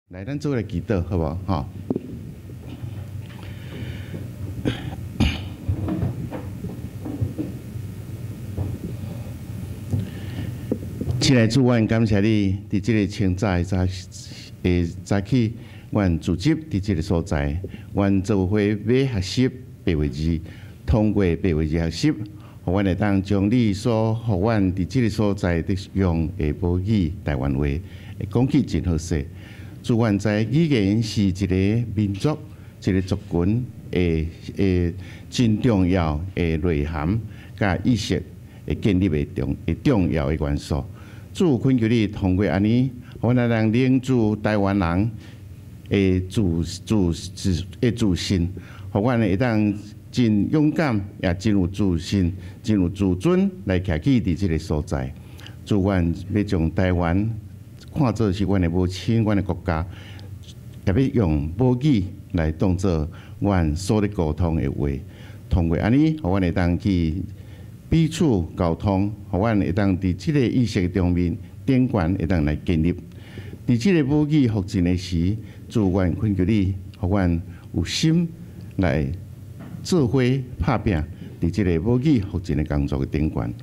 來，咱做來祈禱，好無？吼。親愛的主，阮感謝你，佇這个清早的早的早起，阮聚集佇這个所在，阮做伙欲學習白話字，通過白話字學習，予阮會當將你所予阮佇這个所在得用的母語台灣話，講起真好勢。主，阮知語言是一个民族、一个族群的的真重要的內涵佮意識的建立的重的重要的元素。主，懇求你通過按呢，予阮會當凝聚台灣人的自自自的自信，予阮會當真勇敢，也真有自信、真有自尊來徛起佇這个所在。主，阮欲將台灣看做是阮的母親、阮的國家，也欲用母語來當做阮所咧溝通的話。通過按呢，予阮會當去彼此溝通，予阮會當佇這个意識中面頂懸會當來建立。佇這个母語復振的時，主，阮懇求你，予阮有心來做伙拍拚，佇這个母語復振的工作的頂懸。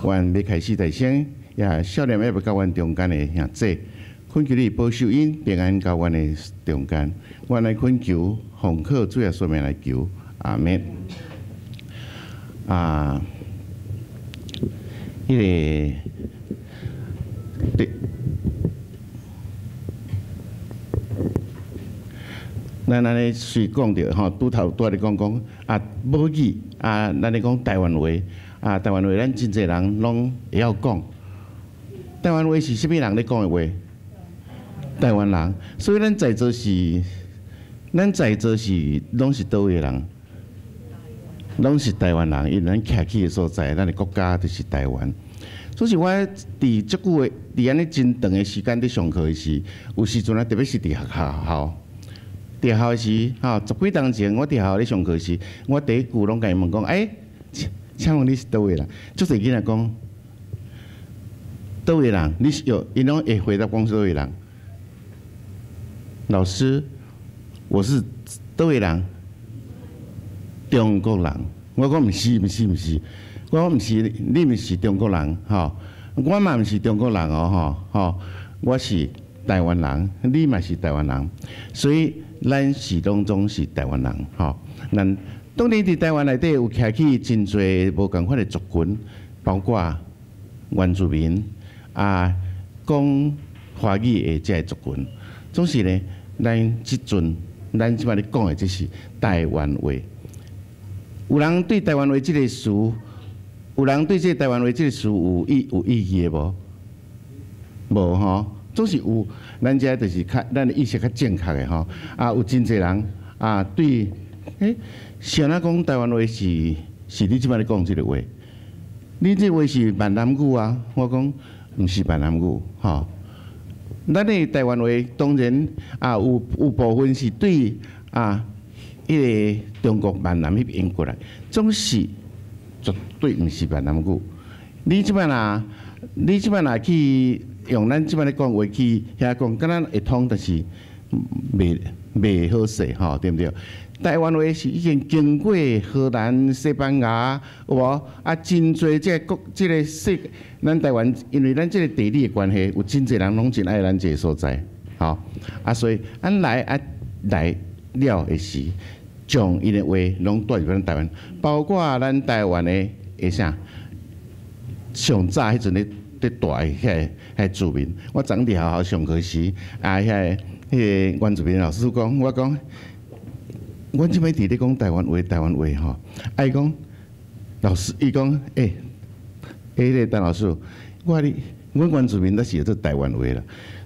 阮欲開始大聲，也少年猶未到阮中間的兄弟，懇求你保守𪜶平安到阮的中間。阮來懇求，奉靠主耶穌名來求，阿們。啊，彼个對，咱按呢隨講著吼，拄頭拄仔咧講講啊，母語啊，咱咧講台灣話啊，台灣話咱真濟人攏會曉講。台灣話是啥物人咧講的話？台灣人，所以咱在座是，咱在座是攏是佗位的人？攏是台灣人，因為咱徛起的所在，咱的國家就是台灣。所以我佇足久的，佇按呢真長的時間佇上課的時，有時陣啊，特別是佇學校，佇學校的時，吼，十幾冬前我佇學校咧上課時，我第一句攏共𪜶問講，欸，請問你是佗位人？足濟囡仔講，佗位人？你是有，𪜶攏會回答講是佗位人？老師，我是佗位人？中國人。我講毋是，毋是，毋是，我講毋是，你毋是中國人，吼，我嘛毋是中國人哦，吼，吼，我是台灣人，你嘛是台灣人，所以咱是攏總是台灣人，吼。咱當然佇台灣內底有徛起真濟無仝款的族群，包括原住民啊，講華語的這个族群。總是呢，咱這陣咱這擺咧講的這是台灣話。有人對台灣話這个詞，有人對這个台灣話這个詞有異議的無？無吼，總是有。咱這就是較咱的意識較正確的吼。啊，有真濟人啊，對，欸，是按怎講台灣話是是你這擺咧講這个話？你這話是閩南語啊？我講毋是閩南語，吼。咱的台灣話當然啊，有有部分是對啊。彼个中國閩南彼邊過來，總是絕對毋是閩南語。你這擺若，你這擺若去用咱這擺咧講話去遐講，敢若會通，但是袂袂好勢吼，對毋對？台灣話是已經經過荷蘭、西班牙，有無？啊，真濟這個國，這个世，咱台灣因為咱這个地理的關係，有真濟人攏真愛咱這个所在，吼。啊，所以按來啊來了的時，將𪜶的話攏帶入咱台灣，包括咱台灣的的啥，上早彼陣咧咧住的遐个遐住民，我昨昏佇學校上課時，啊，遐个彼个原住民老師講，我講，阮這擺佇咧講台灣話，台灣話吼，啊伊講，老師伊講，欸，彼个陳老師，我你，阮原住民都是叫做台灣話啦。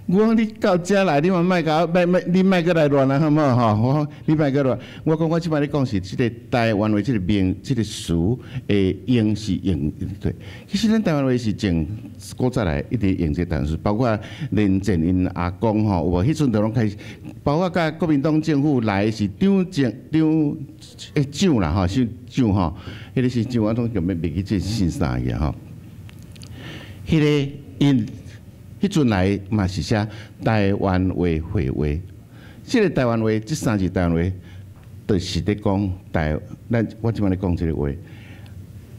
我講你到遮來，你嘛莫共我，莫莫，你莫閣來亂啊，好無吼？我講你莫閣亂。我講我這擺咧講是這个台灣話這个名，這个詞的用是用對。其實咱台灣話是從古早來一直用這個單詞，包括連戰𪜶阿公吼，有無？彼陣就攏開始，包括佮國民黨政府來是蔣蔣蔣欸蔣啦吼，姓蔣吼，彼个是蔣，我攏袂袂記這姓啥去啊吼。彼个𪜶。彼陣來嘛是寫台灣話會話。這个台灣話，這三字台灣話，就是咧講台，咱我這擺咧講這个話，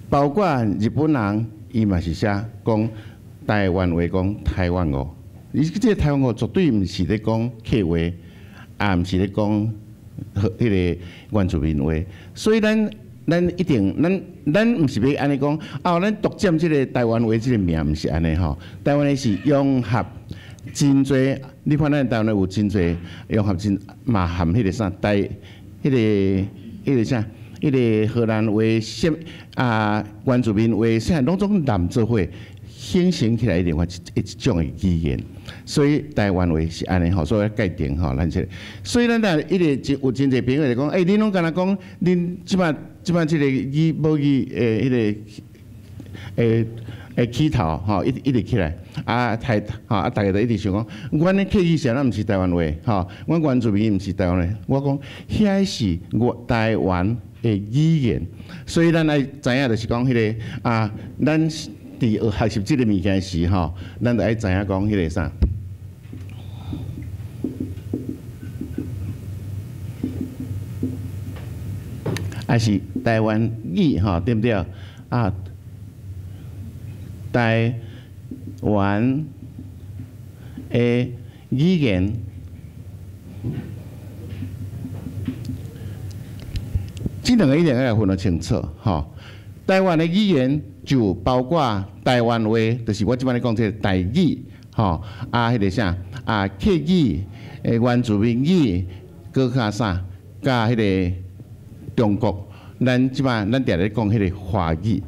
包括日本人，伊嘛是寫講台灣話，講台灣語。伊這个台灣語絕對毋是咧講客話，也毋是咧講彼个原住民話。所以咱咱一定，咱咱毋是欲按呢講，哦，咱獨佔這个台灣話這个名，毋是按呢吼。台灣話是融合真濟，你看咱台灣話有真濟融合真嘛含彼个啥台，彼个彼个啥，彼个荷蘭話、啥啊原住民話，啥攏總攬做伙形成起來另外一一種的語言。所以台灣話是按呢吼，所以界定吼，咱這个，所以咱若一直有真濟朋友就講，欸，恁攏敢若講，恁這擺這擺這个語母語的彼个會會起頭吼，一一直起來，啊，抬吼啊，逐家都一直想講，阮的客語啥咱毋是台灣話吼，阮原住民毋是台灣話，我講遐是我台灣的語言，所以咱愛知影就是講彼个啊，咱佇學學習這个物件時吼，咱就愛知影講彼个啥。還是台灣語吼，對毋對？啊，台灣的語言，這兩个一定愛分得清楚吼。台灣的語言就包括台灣話，就是我這擺咧講這个台語吼，啊，彼个啥啊，客語、原住民語，閣較啥，佮彼个中國，咱這擺咱定咧講彼个華語，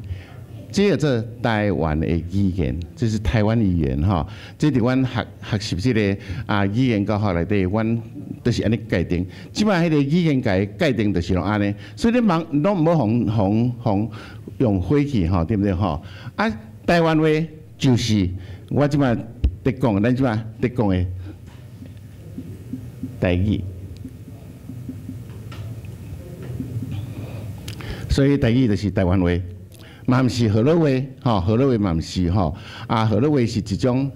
這叫做台灣的語言，這是台灣語言吼。這佇阮學學習這个啊語言教學內底，阮都是按呢界定。這擺彼个語言界界定就是攏按呢，所以你茫攏毋好予予予用火去吼，對毋對吼？啊，台灣話就是我這擺佇講，咱這擺佇講的台語。所以台語就是台灣話，嘛毋是河洛話，吼，河洛話嘛毋是吼，啊，河洛話是一種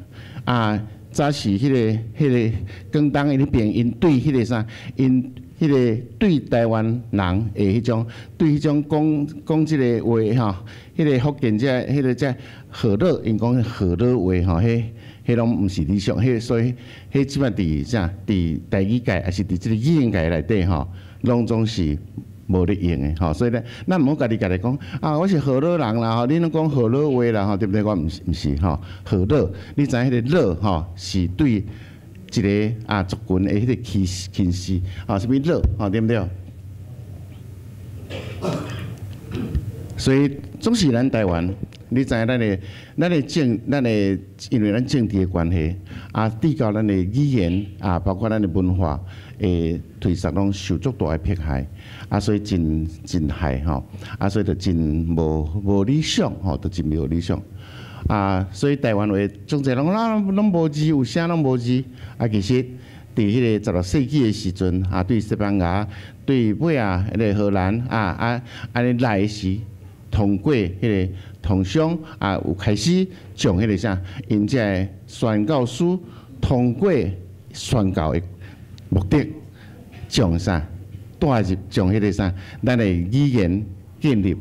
啊，早是彼个彼个廣東彼邊，𪜶對彼个啥，𪜶彼个對台灣人的彼種，對彼種講講這个話吼，彼个福建這彼个這河洛，𪜶講河洛話吼，彼彼攏毋是理想，彼所以彼這擺佇啥，佇台語界，抑是佇這个語言界內底吼，攏總是無咧用的吼，所以咧，咱毋好家己家己講啊，我是河洛人啦吼，恁攏講河洛話啦吼，對毋對？我毋是毋是吼，河洛，你知影彼个洛吼是對一个啊族群的彼个歧歧視，吼，啥物洛吼，對毋對？所以總是咱台灣，你知影咱的咱的政咱的，因為咱政治的關係，啊，對到咱的語言啊，包括咱的文化的推捒，攏受足大的迫害，啊，所以真真害吼，啊，所以就真無無理想吼，就真無理想。啊，所以台灣話總濟攏啊攏無字，有聲攏無字。啊，其實佇彼個16世紀的時陣，啊，對西班牙、對尾仔彼个荷蘭啊啊按呢來時，通過彼个通商啊，有開始將彼個啥，𪜶這个宣教師通過宣教的目的，將啥帶入將彼個啥，咱的語言建立，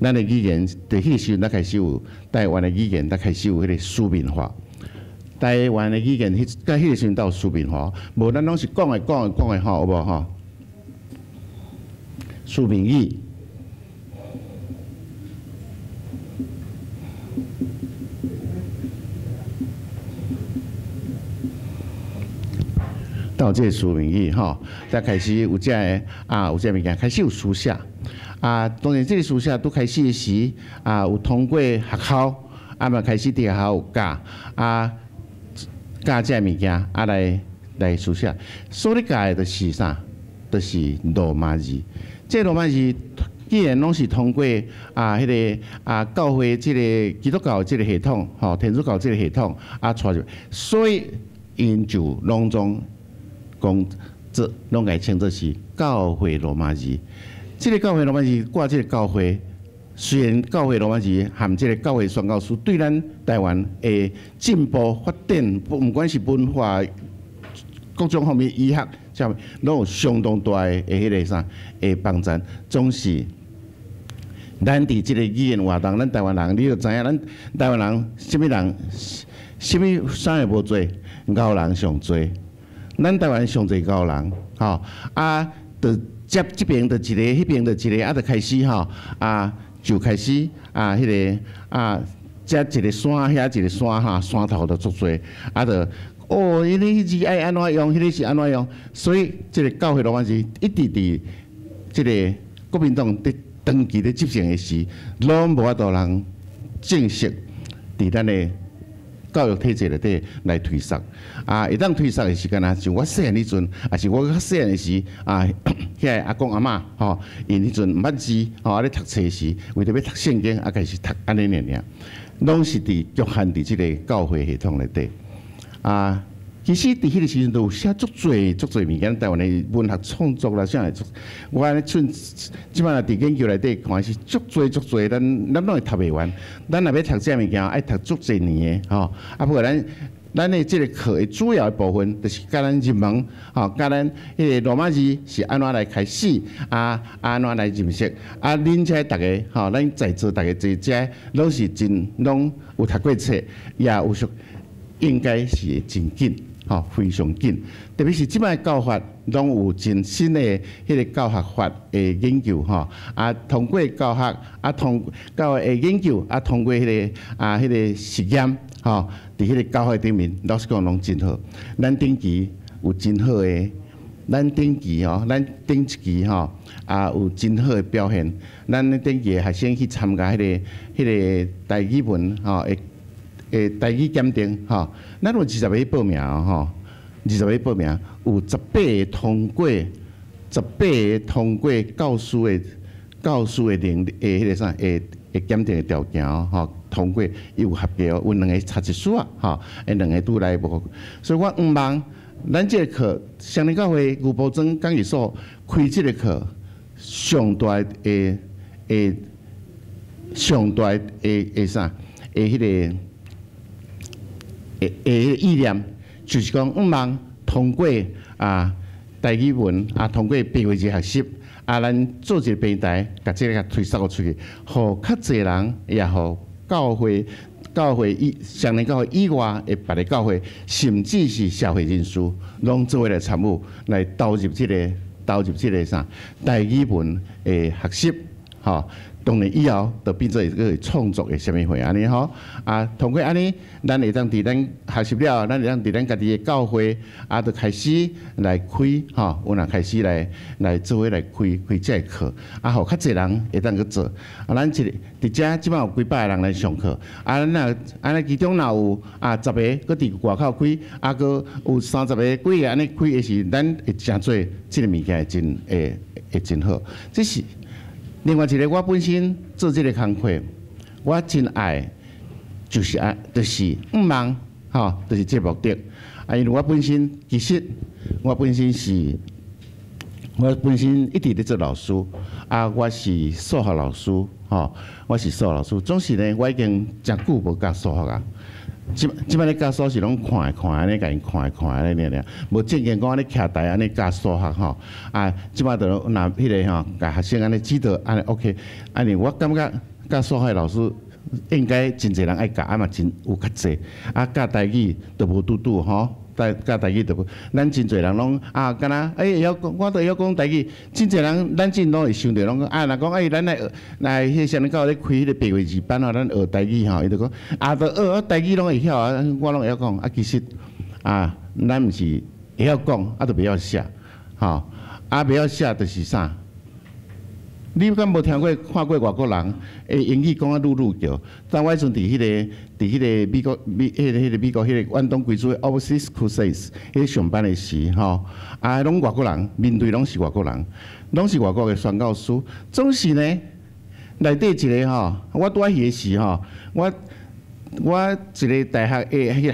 咱的語言佇彼個時陣才開始有台灣的語言，才開始有彼個書面化。台灣的語言，彼到彼個時陣才有書面化，無咱攏是講的講的講的吼，有無吼？書面語。到這个書面語吼，才開始有這个啊，有這个物件，開始有書寫。啊，當然這个書寫拄開始時啊，有通過學校，啊嘛開始佇學校有教啊，教這个物件啊來來書寫。所咧教的就是啥？就是羅馬字。這羅馬字既然攏是通過啊，彼个啊教會這個基督教這个系統，吼，天主教這个系統啊帶入，所以𪜶就攏總講這攏共稱做是教會羅馬字。這个教會羅馬字掛這个教會雖然教會羅馬字含這个教會宣教師對咱台灣的進步發展，毋管是文化各種方面醫學，啥物，攏有相當大的彼个啥的幫助。總是咱佇這个語言活動，咱台灣人，你著知影，咱台灣人啥物人，啥物啥會無濟，𠢕人上濟。咱台灣上濟𠢕人，吼啊，著接這邊著一個，彼邊著一個，啊，著開始吼啊。就開始啊，彼个啊，遮一个山，遐一个山哈，山頭就足濟，啊，就哦，彼个字愛按怎用，彼个是按怎用，所以這个教會羅馬字一直佇這个國民黨佇長期咧執政的時，攏無法度人正式佇咱的教育體制內底來推捒。啊，會當推捒的時間啊，像我細漢彼陣，抑是我較細漢的時，啊，遐个阿公阿嬤吼，𪜶彼陣毋捌字，吼，啊咧讀冊時，為著欲讀聖經，啊，開始讀按呢爾爾，攏是佇局限佇這个教會系統內底。啊，其實佇彼个時陣都有寫足濟足濟物件，台灣的文學創作啦，啥會足，我按呢凊這擺若佇研究內底看是足濟足濟，咱咱攏會讀袂完。咱若欲讀這物件，愛讀足濟年的吼。啊，不過咱咱的這个課的主要的部分，就是教咱入門，吼，教咱彼个羅馬字是按怎來開始，啊，按怎來認識。啊，恁遮逐个吼，咱在座逐个坐遮，攏是真攏有讀過冊，也有熟，應該是會真緊。吼，非常緊，特別是這擺教法，攏有真新的彼个教學法的研究吼，啊，通過教學，啊，通教學的研究，啊，通過彼个啊，彼个實驗，吼，佇彼个教學頂面，老實講攏真好。咱頂期有真好的，咱頂期吼，咱頂一期吼，啊，有真好的表現。咱頂期的學生去參加彼个台語文吼，會台語檢定吼，咱有二十个報名吼，二十个報名有十八个通過，十八个通過教師的能力的彼个啥會檢定的條件吼，通過伊有合格哦，有兩个差一絲仔吼，彼兩个拄來無，所以我向望咱這个課，雙連教會牛埔莊講義所開這个課，上大的的上大的的啥的彼个。的意念，就是講，向望通過啊台語文啊，通過白話字學習啊，咱做一个平台，共這个推捒出去，予較濟人，也予教會、教會以雙連教會以外的別个教會，甚至是社會人士，攏做伙來參與，來投入這个投入這个啥台語文的學習，吼。當然以後就變做一个創作的啥物貨按呢吼，啊，通過按呢，咱會當佇咱學習了，咱會當佇咱家己的教會，啊，就開始來開吼，有人開始來來做伙來開開這个課，啊，予較濟人會當去做。啊，咱一个佇遮這擺有幾百个人來上課，啊，咱若按呢其中若有啊十個閣佇外口開，啊，閣有30個幾个按呢開的時，咱會誠做這个物件會真會會真好。這是另外一个，我本身做這个工課，我真愛，就是愛，就是向望，吼，就是這个目的。啊，因為我本身其實我本身是，我本身一直咧做老師，啊，我是數學老師，吼，我是數學老師。總是呢，我已經誠久無教數學啊。這這擺咧教數是攏看看按呢，共𪜶看看按呢爾爾，無正經講按呢徛台按呢教數學吼。啊，這擺就若彼个吼，共學生按呢指導按呢 OK。按呢我感覺教數學的老師應該真濟人愛教，啊嘛真有較濟。啊，教台語就無拄拄吼。教教台語就無，咱真濟人攏啊，敢若欸會曉講，我都會曉講台語。真濟人，咱真攏會想著攏講啊，若講欸，咱來學來彼雙連教咧開彼个白話字班吼，咱學台語吼，伊就講啊，著學啊，台語攏會曉啊，我攏會曉講啊。其實啊，咱毋是會曉講，啊，著袂曉寫，吼，啊，袂曉寫就是啥？你敢無聽過看過外國人會英語講啊愈愈叫？當我彼陣佇彼個佇彼个美國美彼个彼个美國彼个遠東貴族 Overseas Crusades 彼个上班的時吼，啊，攏外國人，面對攏是外國人，攏是外國的宣教師，總是呢，內底一个吼，我拄仔去的時吼，我我一个大學的彼個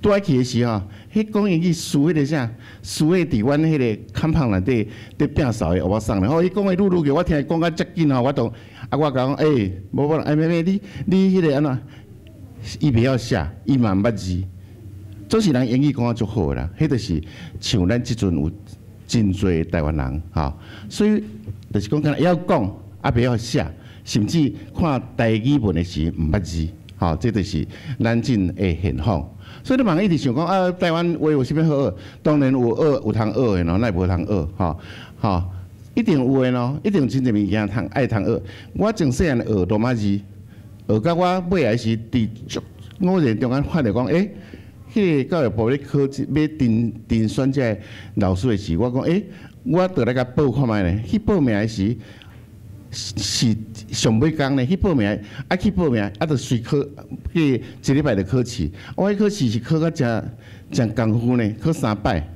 拄仔去的時吼，彼講英語輸彼個啥？輸彼佇阮彼個坎旁內底佇摒掃的歐巴桑咧。吼，伊講話愈愈叫，我聽伊講甲遮緊吼，我都啊，我共講，欸，無無，欸，妹妹，你你彼個按怎？伊袂曉寫，伊嘛毋捌字，總是人英語講甲足好的啦。彼就是像咱這陣有真濟台灣人吼，所以就是講，敢若會曉講，啊袂曉寫，甚至看台語文的時毋捌字，吼，這就是咱這的現況。所以你茫一直想講啊，台灣話有啥物好學？當然有學有通學的咯，哪會無通學？吼吼，一定有的咯，一定有真濟物件通愛通學。我從細漢學羅馬字，學到我尾來時，佇偶然中間發著講，欸，彼個教育部咧考欲甄選這个老師的時，我講，欸，我著來共報看覓咧。去報名的時，是上尾工咧，去報名，啊去報名，啊就隨考，彼個一禮拜就考試。我彼考試是考甲誠誠功夫呢，考三擺。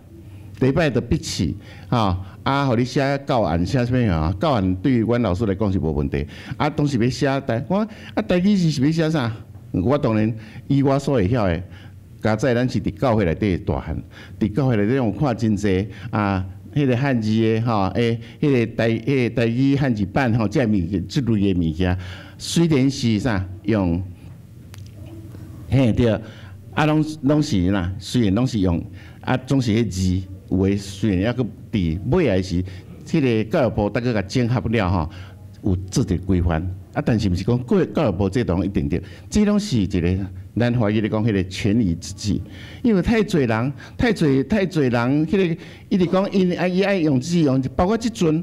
第一擺就筆試，吼，啊，予你寫教案，寫啥物啊？教案對阮老師來講是無問題。啊，當時欲寫台，我啊台語是欲寫啥？我當然以我所會曉的，佳哉咱是佇教會內底大漢，佇教會內底有看真濟啊，彼個漢字的吼，欸，彼個台語漢字版吼，這個物件，這類的物件，雖然是啥用，嘿對，啊攏攏是啦，雖然攏是用，啊總是彼字。有的雖然猶閣佇尾仔時，這个教育部逐閣共整合了吼，有做一個規範。啊，但是毋是講教育部這當一定對，這攏是一個咱華語咧講彼個權宜之計。因為太濟人，太濟太濟人，彼個一直講𪜶愛伊愛用字用，包括這陣，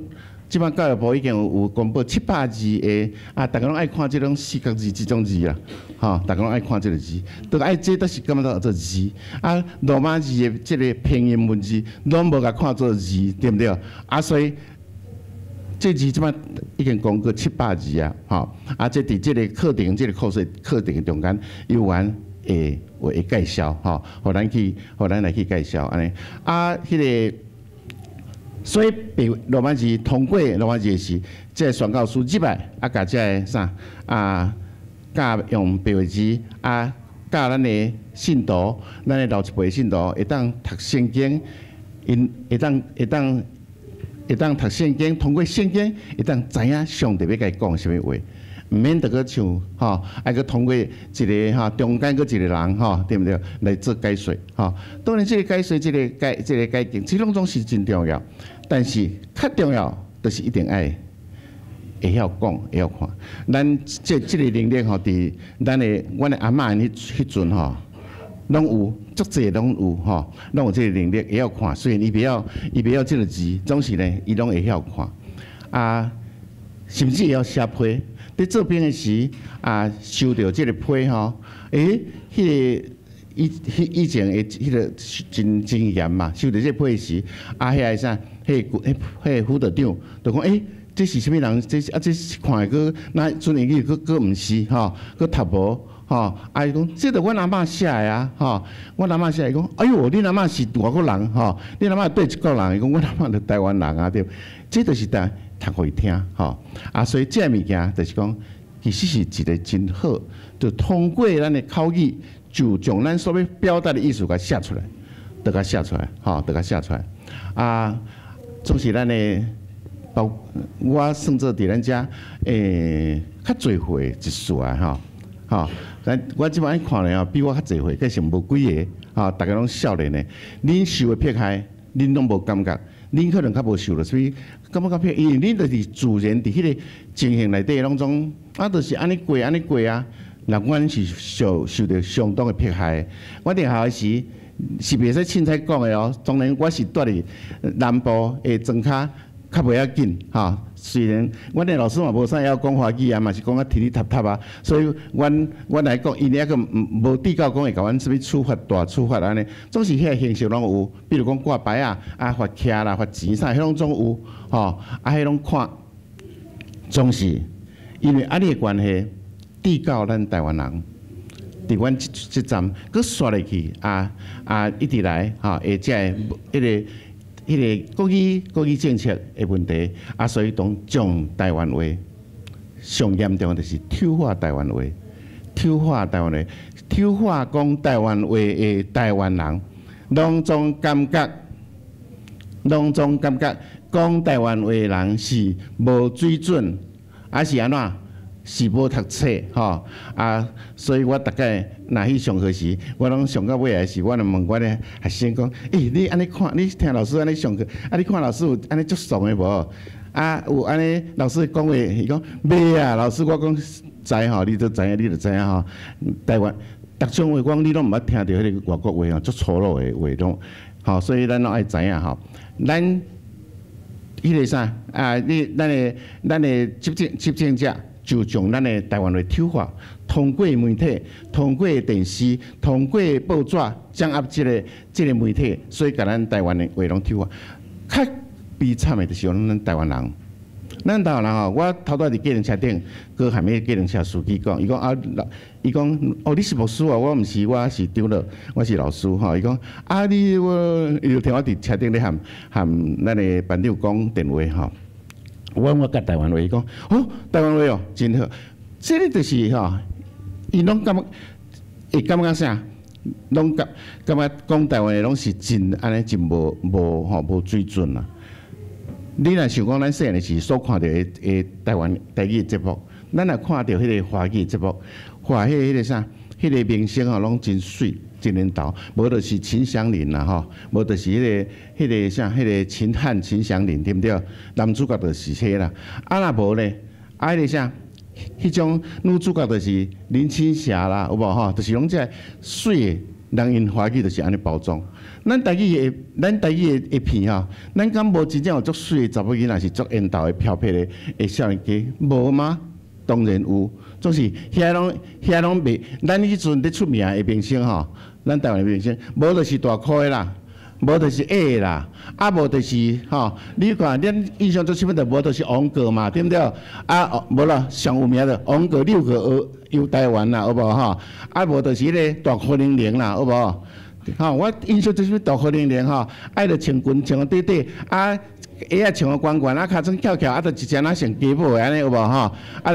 這擺教育部已經有公布700字的，啊，逐家攏愛看這種四角字這種字啦，吼，逐家攏愛看這个字，都愛這都是感覺叫做字，啊，羅馬字的這个拼音文字攏無共看做字，對毋對？啊，所以這字這擺已經公告七百字啊，吼，啊，這佇這个課程這个課程課程中間有關會會介紹，吼，予咱去，予咱來去介紹按呢，啊，彼个。所以，白羅馬字通過羅馬字的時，這个宣教師入來，啊，共這个啥啊，教用白話字啊，教咱的信徒，咱的老一輩信徒會當讀聖經，𪜶會當讀聖經，通過聖經會當知影上帝欲共伊講啥物話，毋免著閣像吼，愛閣通過一个吼中間閣一个人吼，對毋對？來做解說吼。當然，這个解說，這个解，這个解經，這攏總是真重要。但是較重要，就是一定愛會曉講，會曉看。咱這這个能力吼，佇咱的阮的阿嬤彼彼陣吼，攏有足濟攏有吼，攏有這个能力會曉看。雖然伊袂曉這个字，總是呢，伊攏會曉看。啊，甚至會曉寫批。佇做兵的時，啊，收著這个批吼，欸，彼个以彼以前的彼个真真嚴嘛，收著這个批時，啊，遐个啥？彼个彼彼个輔導長就講：欸，這是啥物人？這是啊，這是看的閣若準英語閣閣毋是吼，閣讀無吼。啊，伊講這著阮阿嬤寫的啊，吼，阮阿嬤寫的。伊講：哎喲，恁阿嬤是外國人吼？恁阿嬤佗一國人？伊講阮阿嬤著台灣人啊，對。這就是當讀予伊聽吼。啊，所以這个物件就是講，其實是一个真好，就通過咱的口語，就將咱所欲表達的意思共寫出來，就共寫出來，吼，就共寫出來。啊，總是咱的，包我算做佇咱遮，欸，較濟歲一撮啊，吼，吼，咱我這擺看咧吼，比我較濟歲，計是無幾个，吼，逐家攏少年的，恁受的迫害，恁攏無感覺，恁可能較無受著，所以感覺較迫，因為恁就是自然佇彼个情形內底攏總，啊，就是按呢過，按呢過啊，若阮是受受著相當的迫害，我佇學校時。是袂使凊彩講的哦。當然，我是蹛佇南部的莊跤，較袂要緊吼。雖然阮的老師嘛無啥會曉講華語啊，嘛是講甲踢踢沓沓啊。所以，阮阮來講，𪜶猶閣無至到講會共阮啥物處罰大處罰按呢。總是彼个形式攏有，比如講掛牌仔啊、罰徛啦、罰錢啥，彼攏總有吼。啊，彼攏看，總是因為按呢的關係，至到咱台灣人。佇阮這這站，閣煞落去啊啊，一直來吼，會這个彼个彼个國語國語政策的問題，啊，所以當將台灣話上嚴重的就是醜化台灣話，醜化台灣話，醜化講台灣話的台灣人，攏總感覺，攏總感覺講台灣話的人是無水準，還是按怎？是無讀冊吼啊！所以我逐擺若去上課時，我攏上到尾來時，我就問阮的學生講：欸，你按呢看，你聽老師按呢上課，啊，你看老師有按呢足慫的無？啊，有按呢老師講話，伊講袂啊，老師我講知吼，你都知影，你就知影吼。台灣逐種話講，你攏毋捌聽著彼个外國話吼，足粗魯的話攏，吼，所以咱攏愛知影吼。咱彼个啥啊？你咱的執政者就將咱的台灣話醜化，通過媒體、通過電視、通過報紙，掌握這個媒體，所以共咱台灣的話攏醜化。較悲慘的就是咱台灣人，咱台灣人吼，我頭拄仔佇計程車頂，閣含彼個計程車司機講，伊講啊，伊講哦，你是牧師啊？我毋是，我是長老，我是老師吼。伊講啊，你我，伊就聽我佇車頂咧含含咱的班長講電話吼。我講台灣話，伊講哦，台灣話哦，真好。這个就是吼，𪜶攏感覺會感覺啥？攏感覺講台灣話攏是真按呢，真無無吼無水準啦。你若想講咱細漢時所看著的台灣台語節目，咱若看著彼个華語節目，華彼个啥，彼个明星吼攏真媠真緣投，無就是秦祥林啦吼，無就是彼個啥，彼個秦漢秦祥林對毋對？男主角就是彼啦，啊若無咧，啊彼個啥，彼種女主角就是林青霞啦，有無吼？就是攏這媠的人𪜶華語就是按呢包裝。咱台語的片吼，咱敢無真正有足媠的查某囡仔是足緣投的飄撇的少年家？無嗎？當然有，總是遐攏袂，咱彼陣咧出名的明星吼，咱台灣的明星，無就是大箍的啦，無就是矮的啦，啊無就是吼，你看恁印象最深刻的無就是王哥嘛，對毋對？啊，無啦，上有名的王哥六個遊台灣啦，有無吼？啊無就是彼个大箍玲玲啦，有無？吼，我印象最深大箍玲玲吼，愛著穿裙穿短短，啊鞋仔穿予懸懸，啊尻川翹翹，啊，就一隻若像雞母的按呢有無吼？啊，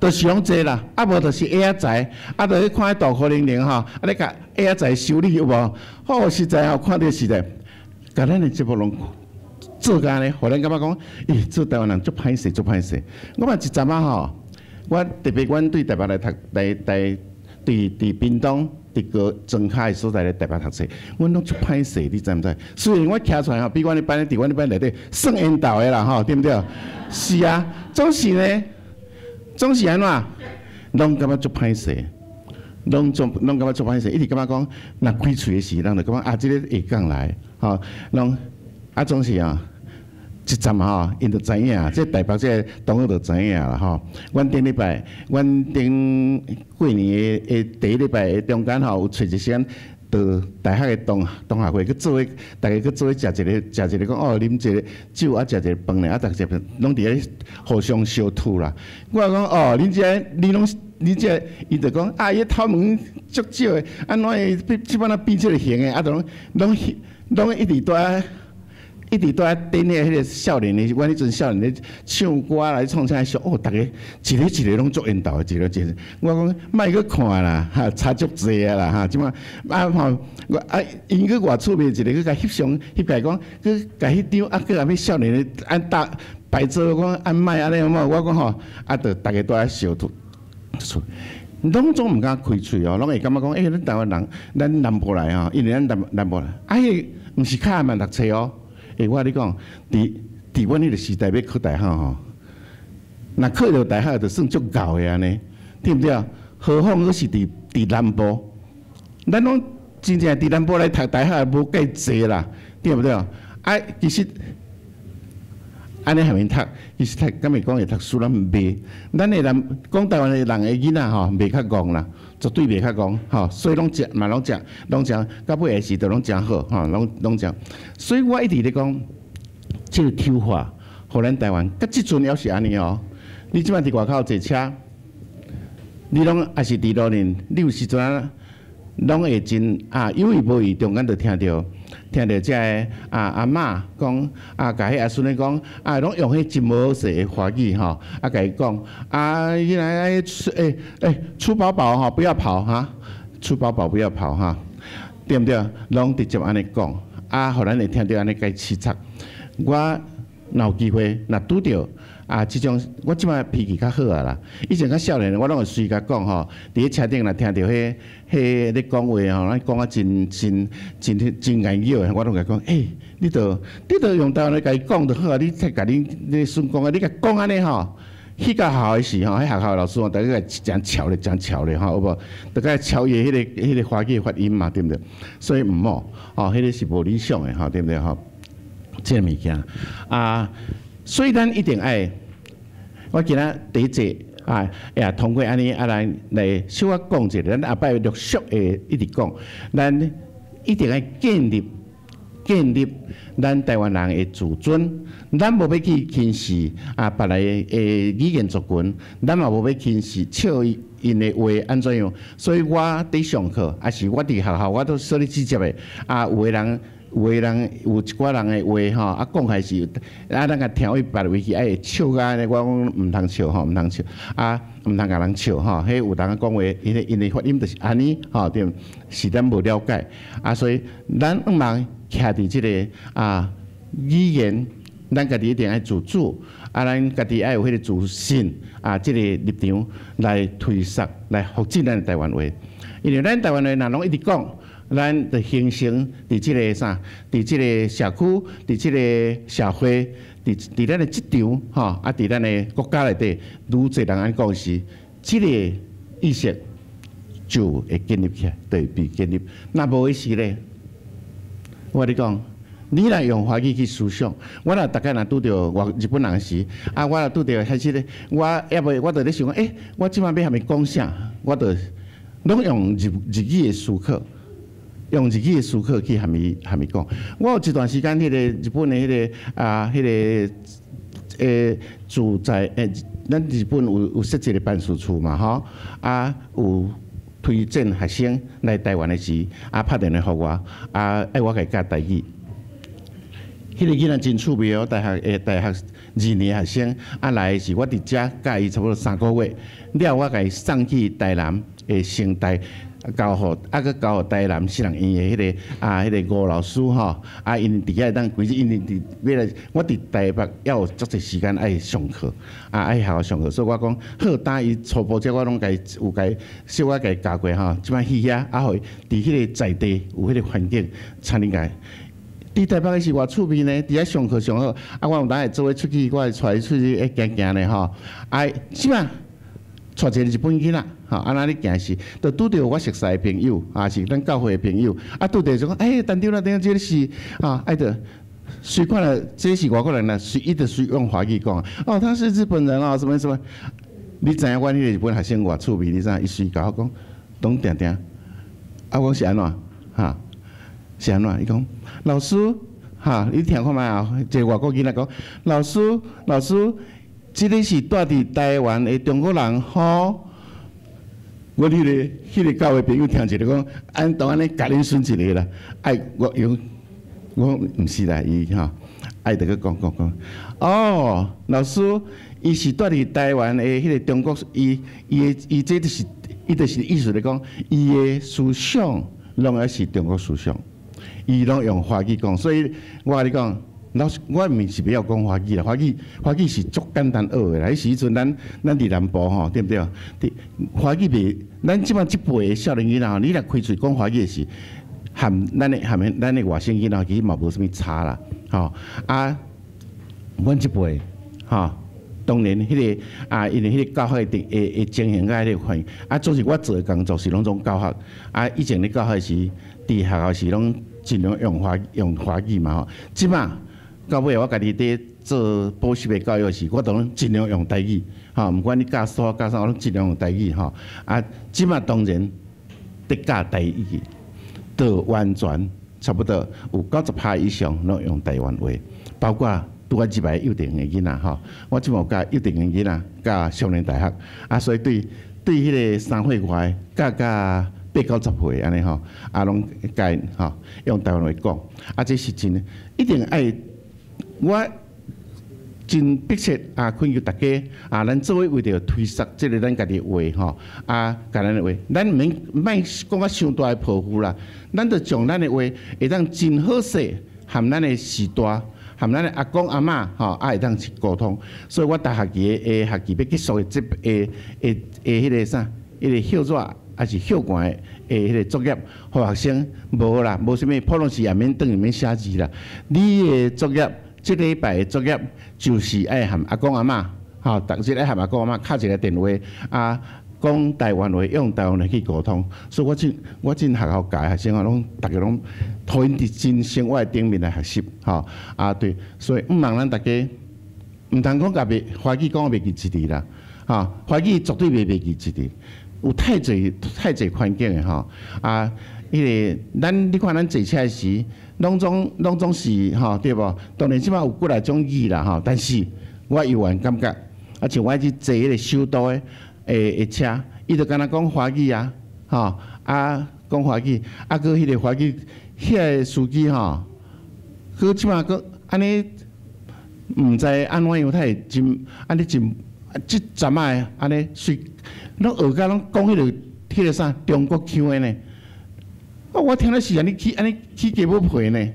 就是攏這啦，啊無就是矮仔仔，啊，就去看彼大箍玲玲吼，啊咧共矮仔仔修理有無？好實在吼，看著實在，共咱的節目攏做甲按呢，予咱感覺講，咦，做台灣人足歹勢，足歹勢。我嘛一陣仔吼，我特別阮對台北來讀，來來佇屏東。佇個莊跤的所在咧台北讀冊，阮攏足歹勢，你知毋知？雖然我徛出來吼，比阮的班佇阮的班內底算緣投的啦吼，對毋對？是啊，總是呢，總是按怎，攏感覺足歹勢，攏感覺足歹勢，一直感覺講，若開喙的時，人就感覺啊，這个下降來，吼，攏啊總是啊。一站吼，𪜶就知影，這台北這个同學就知影啦吼。阮頂禮拜，阮頂過年的第一禮拜的中間吼，有揣一時間到大學的同學會去做伙，逐家去做伙食一個講哦，啉一個酒啊，食一個飯咧，啊，逐家攏佇咧互相相吐啦。我講哦，恁這你攏你這，伊就講啊，伊頭毛足少的，按怎會這擺仔變這个形的，啊，就攏一直蹛。一直蹛佇頂彼个少年的，阮彼陣少年咧唱歌來創啥說，哦，逐家一个一个攏足緣投的，一个一个。我講莫閣看啦，哈，差足濟啊啦，哈，這擺啊吼，我啊，𪜶閣偌趣味，一个閣共翕相，翕起來講，閣共彼張啊，閣共彼少年的按搭擺做講按莫按呢好無？我講吼，啊，就逐家蹛遐相吐出。攏總毋敢開喙哦，攏會感覺講，欸，咱台灣人，咱南部來吼，因為咱南部來，啊，彼個毋是較慢讀冊哦。欸，我共你講，佇阮彼个時代欲考大學吼，若考著大學就算足𠢕的按呢，對毋對？何況閣是佇南部，咱攏真正佇南部來讀大學無計濟啦，對毋對？啊，其實按呢譀𪜶讀，其實讀敢會講會讀書咱袂，咱的人講台灣的人的囡仔吼，袂較戇啦，絕對袂較戇吼，所以攏食嘛攏食，攏食，到尾的時就攏誠好吼，攏食。所以我一直咧講，這个醜化，予咱台灣，佮這陣猶是按呢哦。你這擺佇外口坐車，你攏抑是佇路面，你有時陣攏會真啊有意無意中間就聽著這个啊阿嬤講啊，共彼阿孫仔講啊，攏用彼真無好勢的華語吼，啊共伊講啊，你來欸欸，吃飽飽吼，不要跑哈，吃飽飽不要跑哈。對毋對？攏直接按呢講，啊，予咱會聽著按呢共刺插。我若有機會，若拄著啊，這種我這擺脾氣較好啊啦。以前較少年，我攏會隨共講吼，佇咧車頂若聽著彼彼咧講話吼，咱講啊真真真真言語的，我攏共講，欸，你著用台灣話共伊講就好啊！你才共你孫講啊，你共講按呢吼，去到學校的時吼，彼學校的老師吼，逐個誠笑咧，誠笑咧吼，有無？逐個笑伊彼個華語發音嘛，對毋對？所以毋好，吼，彼個是無理想的吼，對毋對吼？這個物件啊，所以咱一定愛，我今仔第一節啊，也通過按呢啊來來小可講一下，咱後擺陸續會一直講，咱一定愛建立咱台灣人的自尊，咱無欲去輕視啊別來的語言族群，咱嘛無欲輕視笑伊𪜶的話按怎樣，所以我佇上課，抑是我佇學校，我都說咧直接的，啊有的人有一寡人的話吼，啊講開是，啊咱共聽去別位去，愛會笑甲按呢，我講毋通笑吼，毋通笑，啊毋通共人笑吼，彼有當講話，𪜶的發音就是按呢吼，對，是咱無了解，啊所以咱毋通徛佇這个啊語言，咱家己一定愛自主，啊咱家己愛有彼個自信，啊這個立場來推捒來發展咱的台灣話，因為咱台灣話若攏一直講，咱就形成佇這个啥，佇這个社區，佇這个社會，佇咱的職場，吼，啊，佇咱的國家內底，愈濟人按呢講時，這个意識就會建立起來，對，被建立。若無的時咧，我共你講，你若用華語去思想，我若逐擺若拄著外日本人時，啊，我若拄著開始咧，我猶未，我就咧想講，欸，我這擺欲共伊講啥，我就攏用日語的思考。用日語的思考去含伊講。我有一段時間，彼個日本的彼個啊，彼個駐在咱日本有設一個辦事處嘛，吼，啊有推薦學生來台灣的時，啊拍電話予我，啊愛我共伊教台語。彼個囡仔真趣味哦，大學二年學生，啊來的時我佇遮教伊差不多3個月，了我共伊送去台南的成大。交予啊，閣交予台南私人醫院的彼個啊，彼個吳老師吼，啊，𪜶佇遐會當規日，𪜶佇欲來，我佇台北猶有足濟時間愛上課，啊，愛學校上課，所以我講好，當伊初步這我攏共伊有共伊小可共伊教過吼，這擺去遐啊，予伊佇彼個在地有彼個環境，請恁共。佇台北是偌趣味呢，佇遐上課上好，啊，我有當會做伙出去，我會帶伊出去咧行行咧吼，啊，這擺帶一個日本囡仔，吼，啊，咱咧行時，就拄著我熟似的朋友，啊，是咱教會的朋友，啊，拄著就講，欸，陳長啊，陳長，這个是，啊，愛著隨看了，這是外國人啦，隨伊就隨用華語講，哦，他是日本人啊，什麼什麼，你知影阮彼個日本學生偌趣味，你知影？伊隨共我講，攏定定，啊，我講是按怎？哈，是按怎？伊講，老師，哈，你聽看覓啊？一个外國囡仔講，老師，老師。這个是蹛佇台灣的中國人吼，我彼個教會朋友聽一个講，按當按呢共恁損一个啦，愛我用，我講毋是啦，伊吼愛著閣講講講，哦，老師，伊是蹛佇台灣的彼個中國，伊這就是伊就是意思咧講，伊的思想攏猶是中國思想，伊攏用華語講，所以我共你講。老師，我毋是袂曉講華語啦，華語是足簡單學的啦。彼時陣咱佇南部吼，對毋對？佇華語袂，咱這擺這輩的少年囡仔吼，你若開喙講華語的時，含咱的外省囡仔其實嘛無啥物差啦，吼啊，阮這輩吼，當然彼個啊，因為彼個教學的的情形佮彼個環境，啊，總是我做的工作是攏總教學，啊，以前咧教學時，佇學校時攏盡量用華語嘛吼，這擺。到尾我家己佇做補習的教育時，我都攏盡量用台語，吼，毋管你教數教啥，我攏盡量用台語，吼。啊，這擺當然得教台語，都完全差不多有90%以上攏用台灣話，包括拄仔入來幼稚園的囡仔，吼，我這擺有教幼稚園囡仔，教少年大學，啊，所以對彼個3歲外教甲八九十歲按呢吼，啊，攏教𪜶吼用台灣話講，啊，這是真的，一定愛。我真迫切啊，懇求大家啊，咱做伙為著推捒這个咱家己的話吼，啊，共咱的話，咱毋免莫講甲傷大的抱負啦，咱著將咱的話會當真好勢，含咱的時代，含咱的阿公阿嬤吼，啊會當去溝通。所以我逐學期的學期欲結束的這的的的彼个啥，彼个歇熱抑是歇寒的彼个作業，予學生無啦，無啥物普通時也免轉去免寫字啦。你的作業，這禮拜的作業就是愛含阿公阿嬤，吼，逐日愛含阿公阿嬤敲一个電話，啊，講台灣話，用台灣話去溝通。所以我進學校教學生啊，攏逐家攏予𪜶佇真生活頂面來學習，吼，啊對，所以毋茫咱逐家毋通講共袂華語講袂記一字啦，吼，華語絕對袂袂記一字，有太濟太濟環境的吼，啊，彼个咱你看咱坐車時，攏總是吼對無？當然這擺有幾來種語啦吼，但是我猶原感覺，啊像我去坐彼个首都的車，伊就敢若講華語啊，吼啊講華語，啊閣彼个華語，彼个司機吼，閣這擺閣按呢，毋知按怎樣，他會真按呢真這陣仔按呢隨，攏學甲攏講彼个啥中國腔的呢？啊！我聽咧是按呢起按呢起雞母皮呢。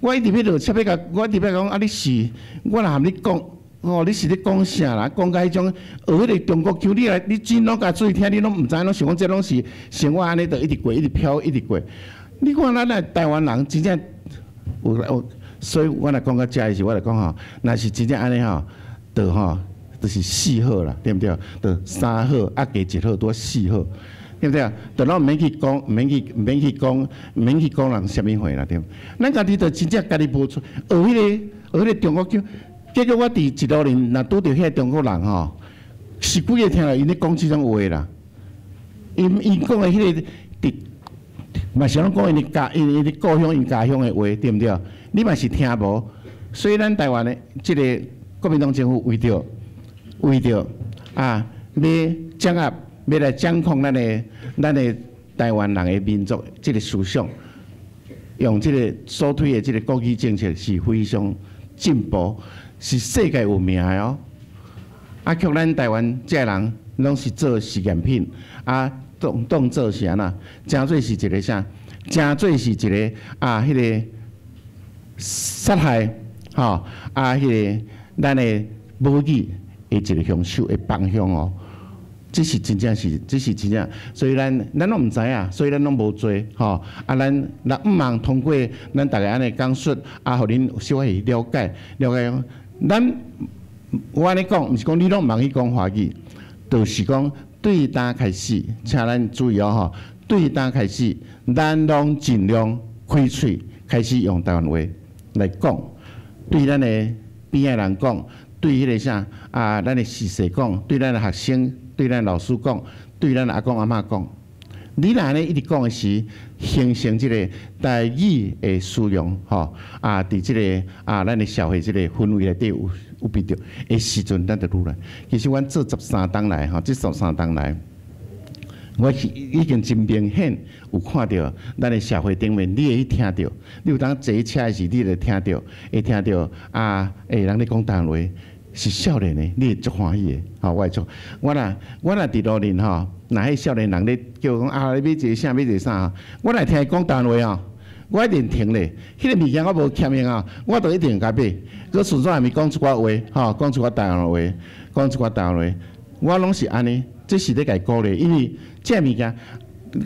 我一直欲落車欲共，我一直欲講啊！你是我若含你講，哦，你是咧講啥啦？講甲彼種學彼個中國腔，你來你真攏共注意聽，你攏毋知，攏想講這攏是生活按呢，就一直過，一直飄，一直過。你看咱的台灣人真正有有，所以我若講到遮的時，我就講吼，若是真正按呢吼，就吼，就是四好啦，對毋對？就三好啊，加一好，拄仔四好。對毋對？就攏毋免去講，毋免去講，毋免去講人啥物話啦，對。咱家己就真正家己無出學彼个中國腔，結果我佇一路裡若拄著彼个中國人吼，是幾个聽著𪜶咧講這種話啦。𪜶𪜶講的彼个佇嘛是攏講𪜶的故鄉、𪜶家鄉的話，對毋對？你嘛是聽無。所以咱台灣的這个國民黨政府為著啊，欲掌握，欲來掌控咱的台灣人的民族這个思想，用這个所推的這个國語政策是非常進步，是世界有名的哦。啊，卻咱台灣這个人攏是做實驗品，啊，當做是按怎？誠做是一个啥？誠做是一个啊，彼个殺害吼啊，彼个咱的母語的一个兇手的幫兇哦。這是真正是，這是真正，所以咱攏毋知影，所以咱攏無做吼。啊，咱毋茫通過咱逐家按呢講述，啊，予恁小可去了解了解。咱我按呢講，毋是講你攏毋茫去講華語，就是講對今開始，請咱注意哦吼。對今開始，咱攏盡量開喙開始用台灣話來講，對咱的邊仔人講，對彼个啥啊，咱的時勢講，對咱的學生，對咱老師講，對咱阿公阿嬤講，你若按呢一直講的時，形成這个台語的使用，吼啊，佇這个啊，咱的社會這个氛圍內底有變著的時陣，咱就愈來。其實阮做13冬來，吼，這十三冬來，我已經真明顯有看著咱的社會頂面，你會去聽著，你有當坐車的時，你會聽著，會聽著啊，人咧講台灣話。是少年的，你會足歡喜的，吼！我會足，我若佇路面吼，若彼少年人咧叫講啊，你買一个啥，買一个啥，我若聽伊講台灣話吼，我一定停咧。彼个物件我無欠用啊，我就一定共買。閣順紲還咪講一寡話，吼，講一寡台灣話，講一寡台灣話，我攏是按呢，這是咧共伊鼓勵，因為這个物件。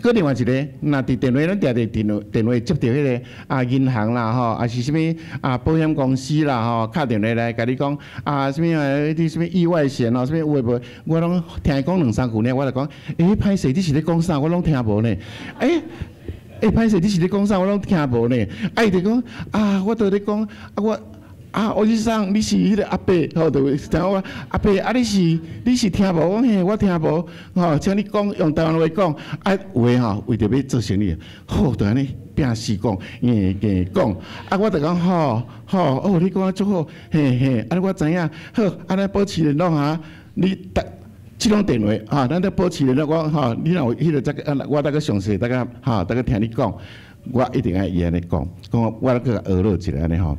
閣另外一个，若佇電話，咱定定電話接著彼个啊銀行啦吼，抑是啥物啊保險公司啦吼，敲電話來共你講啊啥物啊，彼啥物意外險哦，啥物有的無，我攏聽伊講兩三句爾，我就講，欸，歹勢，你是咧講啥？我攏聽無呢。欸，欸，歹勢，你是咧講啥？我攏聽無呢。啊，伊就講啊，我著咧講啊，我。啊，おじさん，你是彼个阿伯，吼，就聽我阿伯，啊，你是聽無？我講嘿，我聽無，吼，請你講用台灣話講，啊，有的吼，為著欲做生意，好，就按呢拼死講，硬硬講，啊，我就講吼吼，哦，你講得足好，嘿嘿，按呢我知影，好，按呢保持聯絡哈，你逐這通電話，哈，咱咧保持聯絡，我吼，你若有彼个再我再閣詳細，再閣哈，再閣聽你講，我一定愛伊按呢講，講我閣學落一下按呢吼。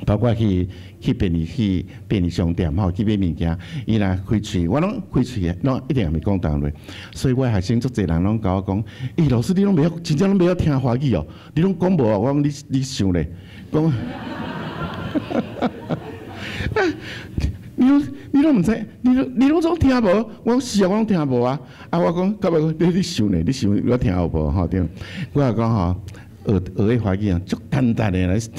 包括去便利商店吼，去買物件，伊若開喙，我攏開喙，攏一定會講台灣話。所以我學生足濟人攏共我講，欸，老師你攏袂曉，真正攏袂曉聽華語哦，你攏講無啊？我講你想咧，講，啊，你攏毋知，你攏總聽無？我講是啊，我攏聽無啊。啊，我講到尾你想咧，你想我聽有無吼？對。我講吼，學學彼華語啊，足簡單的來學，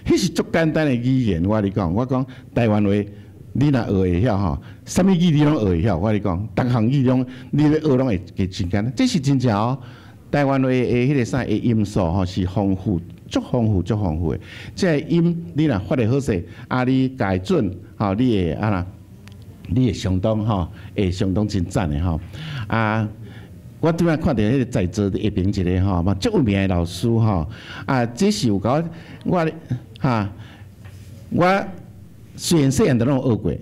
彼是足簡單的語言。我共你講，我講台灣話，你若學會曉吼，啥物語你攏學會曉。我共你講，逐項語攏你欲學攏會會真簡單。這是真正哦。台灣話的彼個啥的音素吼是豐富，足豐富，足豐富的。這個音你若發得好勢，啊，你共準吼，你會按怎？你會相當吼，會相當真讚的吼。啊，我拄仔看著彼個在座下爿一個吼，嘛足有名的老師吼。啊，這是有共我哈，我雖然細漢就攏有學過，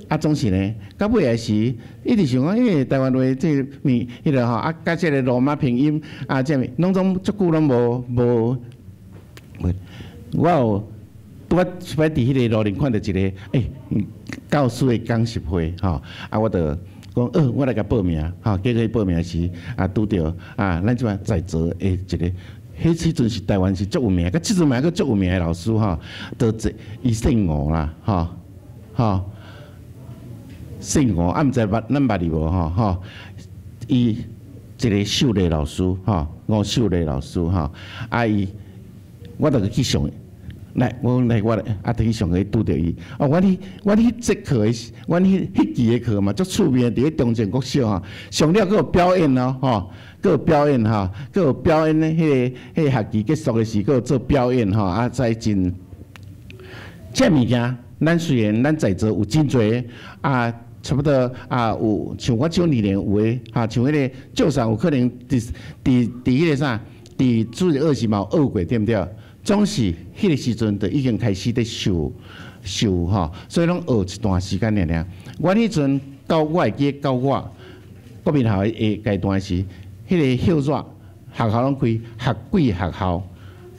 啊，總是呢，到尾的時一直想講，彼個台灣話這個物，彼個吼，啊，佮這個羅馬拼音啊，這物攏總足久攏無無。我有拄仔一擺佇彼個路頂看著一個教師的講習會吼，啊，我就講，我來共報名，吼，結果報名時啊，拄著啊，咱這擺在座的一個，彼時陣是台灣是足有名，佮這陣嘛閣足有名的老師吼，就這伊姓吳啦，吼，吼，姓吳，啊，毋知捌咱捌伊無吼，吼，伊一個秀麗老師，吼，吳秀麗老師，吼，啊伊，我就去上。來，我講來，我來，啊，佇去上課拄著伊。哦，阮彼節課的時，阮彼彼期的課嘛，足趣味的，佇咧中正國小吼，上了閣有表演哦，吼，閣有表演吼，閣有表演咧，彼個學期結束的時，閣有做表演吼，啊，在真，這物件，咱雖然咱在座有真濟啊，差不多啊，有像我這年齡有的，哈，像彼個就算有可能佇佇佇彼個啥，佇主日學時嘛有學過，對毋對？總是彼個時陣就已經開始佇受受吼，所以攏學一段時間爾爾。阮彼陣到我會記得到我國民校的階段時，彼個歇熱學校攏開學貴學校，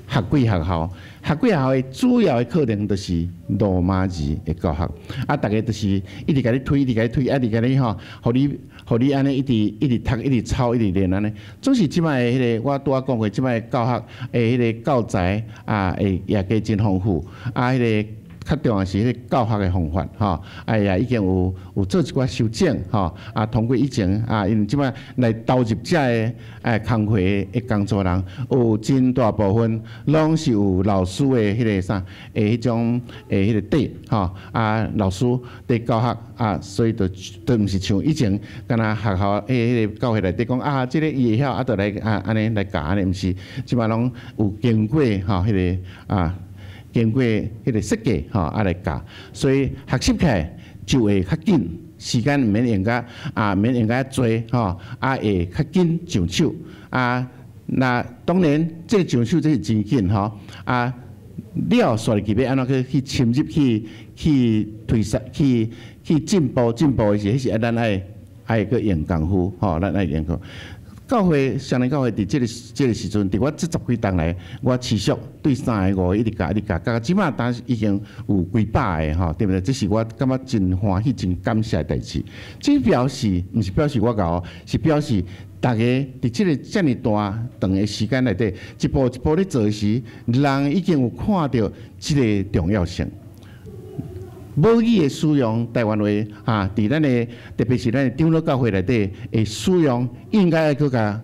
學貴學校，學貴學校的主要的課程就是羅馬字的教學。啊，逐家就是一直共你推，一直共你推，啊，一直共你吼，予你按呢一直一直讀，一直抄，一直練按呢。總是這擺的彼個，我拄仔講過，這擺的教學的彼個教材啊，會也加真豐富。啊，彼個較重要是彼個教學的方法，吼，哎呀，已經有做一寡修正，吼，啊，通過以前啊，因為這擺來投入這个工課的工作人，有真大部分攏是有老師的彼個啥的彼種的彼個底，吼，啊，老師佇教學啊，所以就毋是像以前敢若學校彼個教會內底講啊，這個伊會曉啊，就來啊按呢來教按呢，毋是，這擺攏有經過吼彼個啊。經過彼個設計吼，啊來教，所以學習起來就會較緊，時間毋免用甲啊，毋免用甲濟吼，啊會較緊上手啊。那當然，這個上手這是真緊吼啊。了煞入去欲按怎去去深入去去推說去去進步進步的時，彼是愛咱愛愛閣用功夫吼，咱愛用功夫。教會雙連教會佇這個時陣，佇我這十幾冬來，我持續對三个五個一直教一直教，教到這馬當已經有幾百个吼，對毋對？這是我感覺真歡喜、真感謝的代誌。這表示毋是表示我𠢕，是表示逐家佇這個遮爾大長的時間內底，一步一步咧做時，人已經有看著這個重要性。母語的使用，台灣話哈，佇咱的特別是咱的長老教會內底的使用，應該愛閣共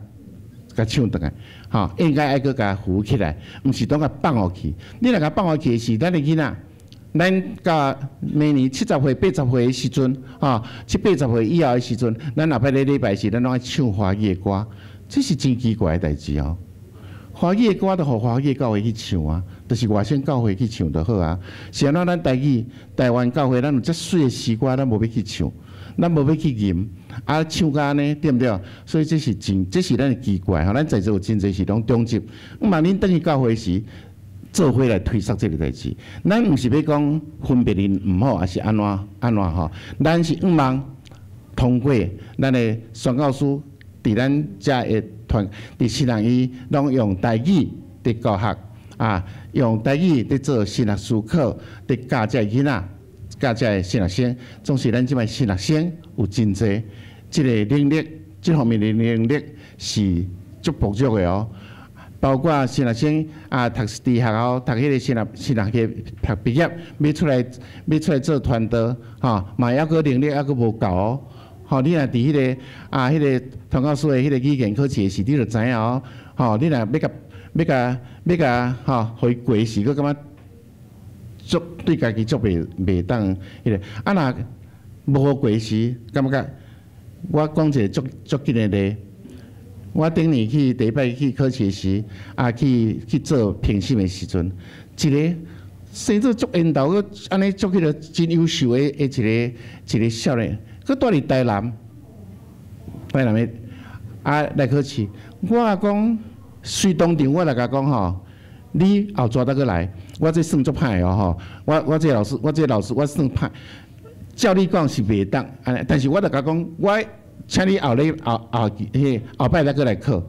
共搶轉來，吼，應該愛閣共扶起來，毋是當共放予去。你若共放予去的時，咱的囡仔，咱到明年70歲、80歲的時陣，吼，七八十歲以後的時陣，咱後擺咧禮拜時，咱攏愛唱華語的歌，這是真奇怪的代誌哦。華語的歌就予華語教會去唱啊，就是外省教會去唱就好啊。是按怎咱台語台灣教會，咱有遮媠的詩歌，咱無欲去唱，咱無欲去吟，啊唱甲按呢，對毋對？所以這是真，這是咱的奇怪吼。咱在座有真濟是攏中職，毋茫恁轉去教會時，做伙來推捒這个代誌。咱毋是欲講分別恁毋好，抑是按怎按怎吼？咱是向望通過咱的宣教師佇咱遮的團，佇新人伊攏用台語佇教學，啊，用台語佇做神學思考，佇教這个囡仔，教這个神學生，總是咱這擺神學生有真濟這个能力，這方面的能力是足薄弱的哦。包括神學生啊，讀佇學校讀彼个神學系讀畢業，欲出來做傳道，吼，嘛猶閣能力猶閣無夠哦。吼，你若佇彼个啊，彼个傳教士的彼個語言考試時，你就知影哦。吼，你若欲共吼，予伊過時，閣感覺足對家己足袂當彼个。啊，若無予過時，感覺我講一個足足緊的例。我頂年去第一擺去考試時，啊去做評審的時陣，一個生做足緣投，閣按呢足彼个真優秀的一個少年，閣蹛佇台南，台南的啊來考試。我講隨當場我來共講吼，你後逝才閣來，我這算足歹的哦吼，我這老師，我這老師我算歹，照理講是袂當，按呢，但是我就共講，我請你後禮後後彼後擺才閣來考。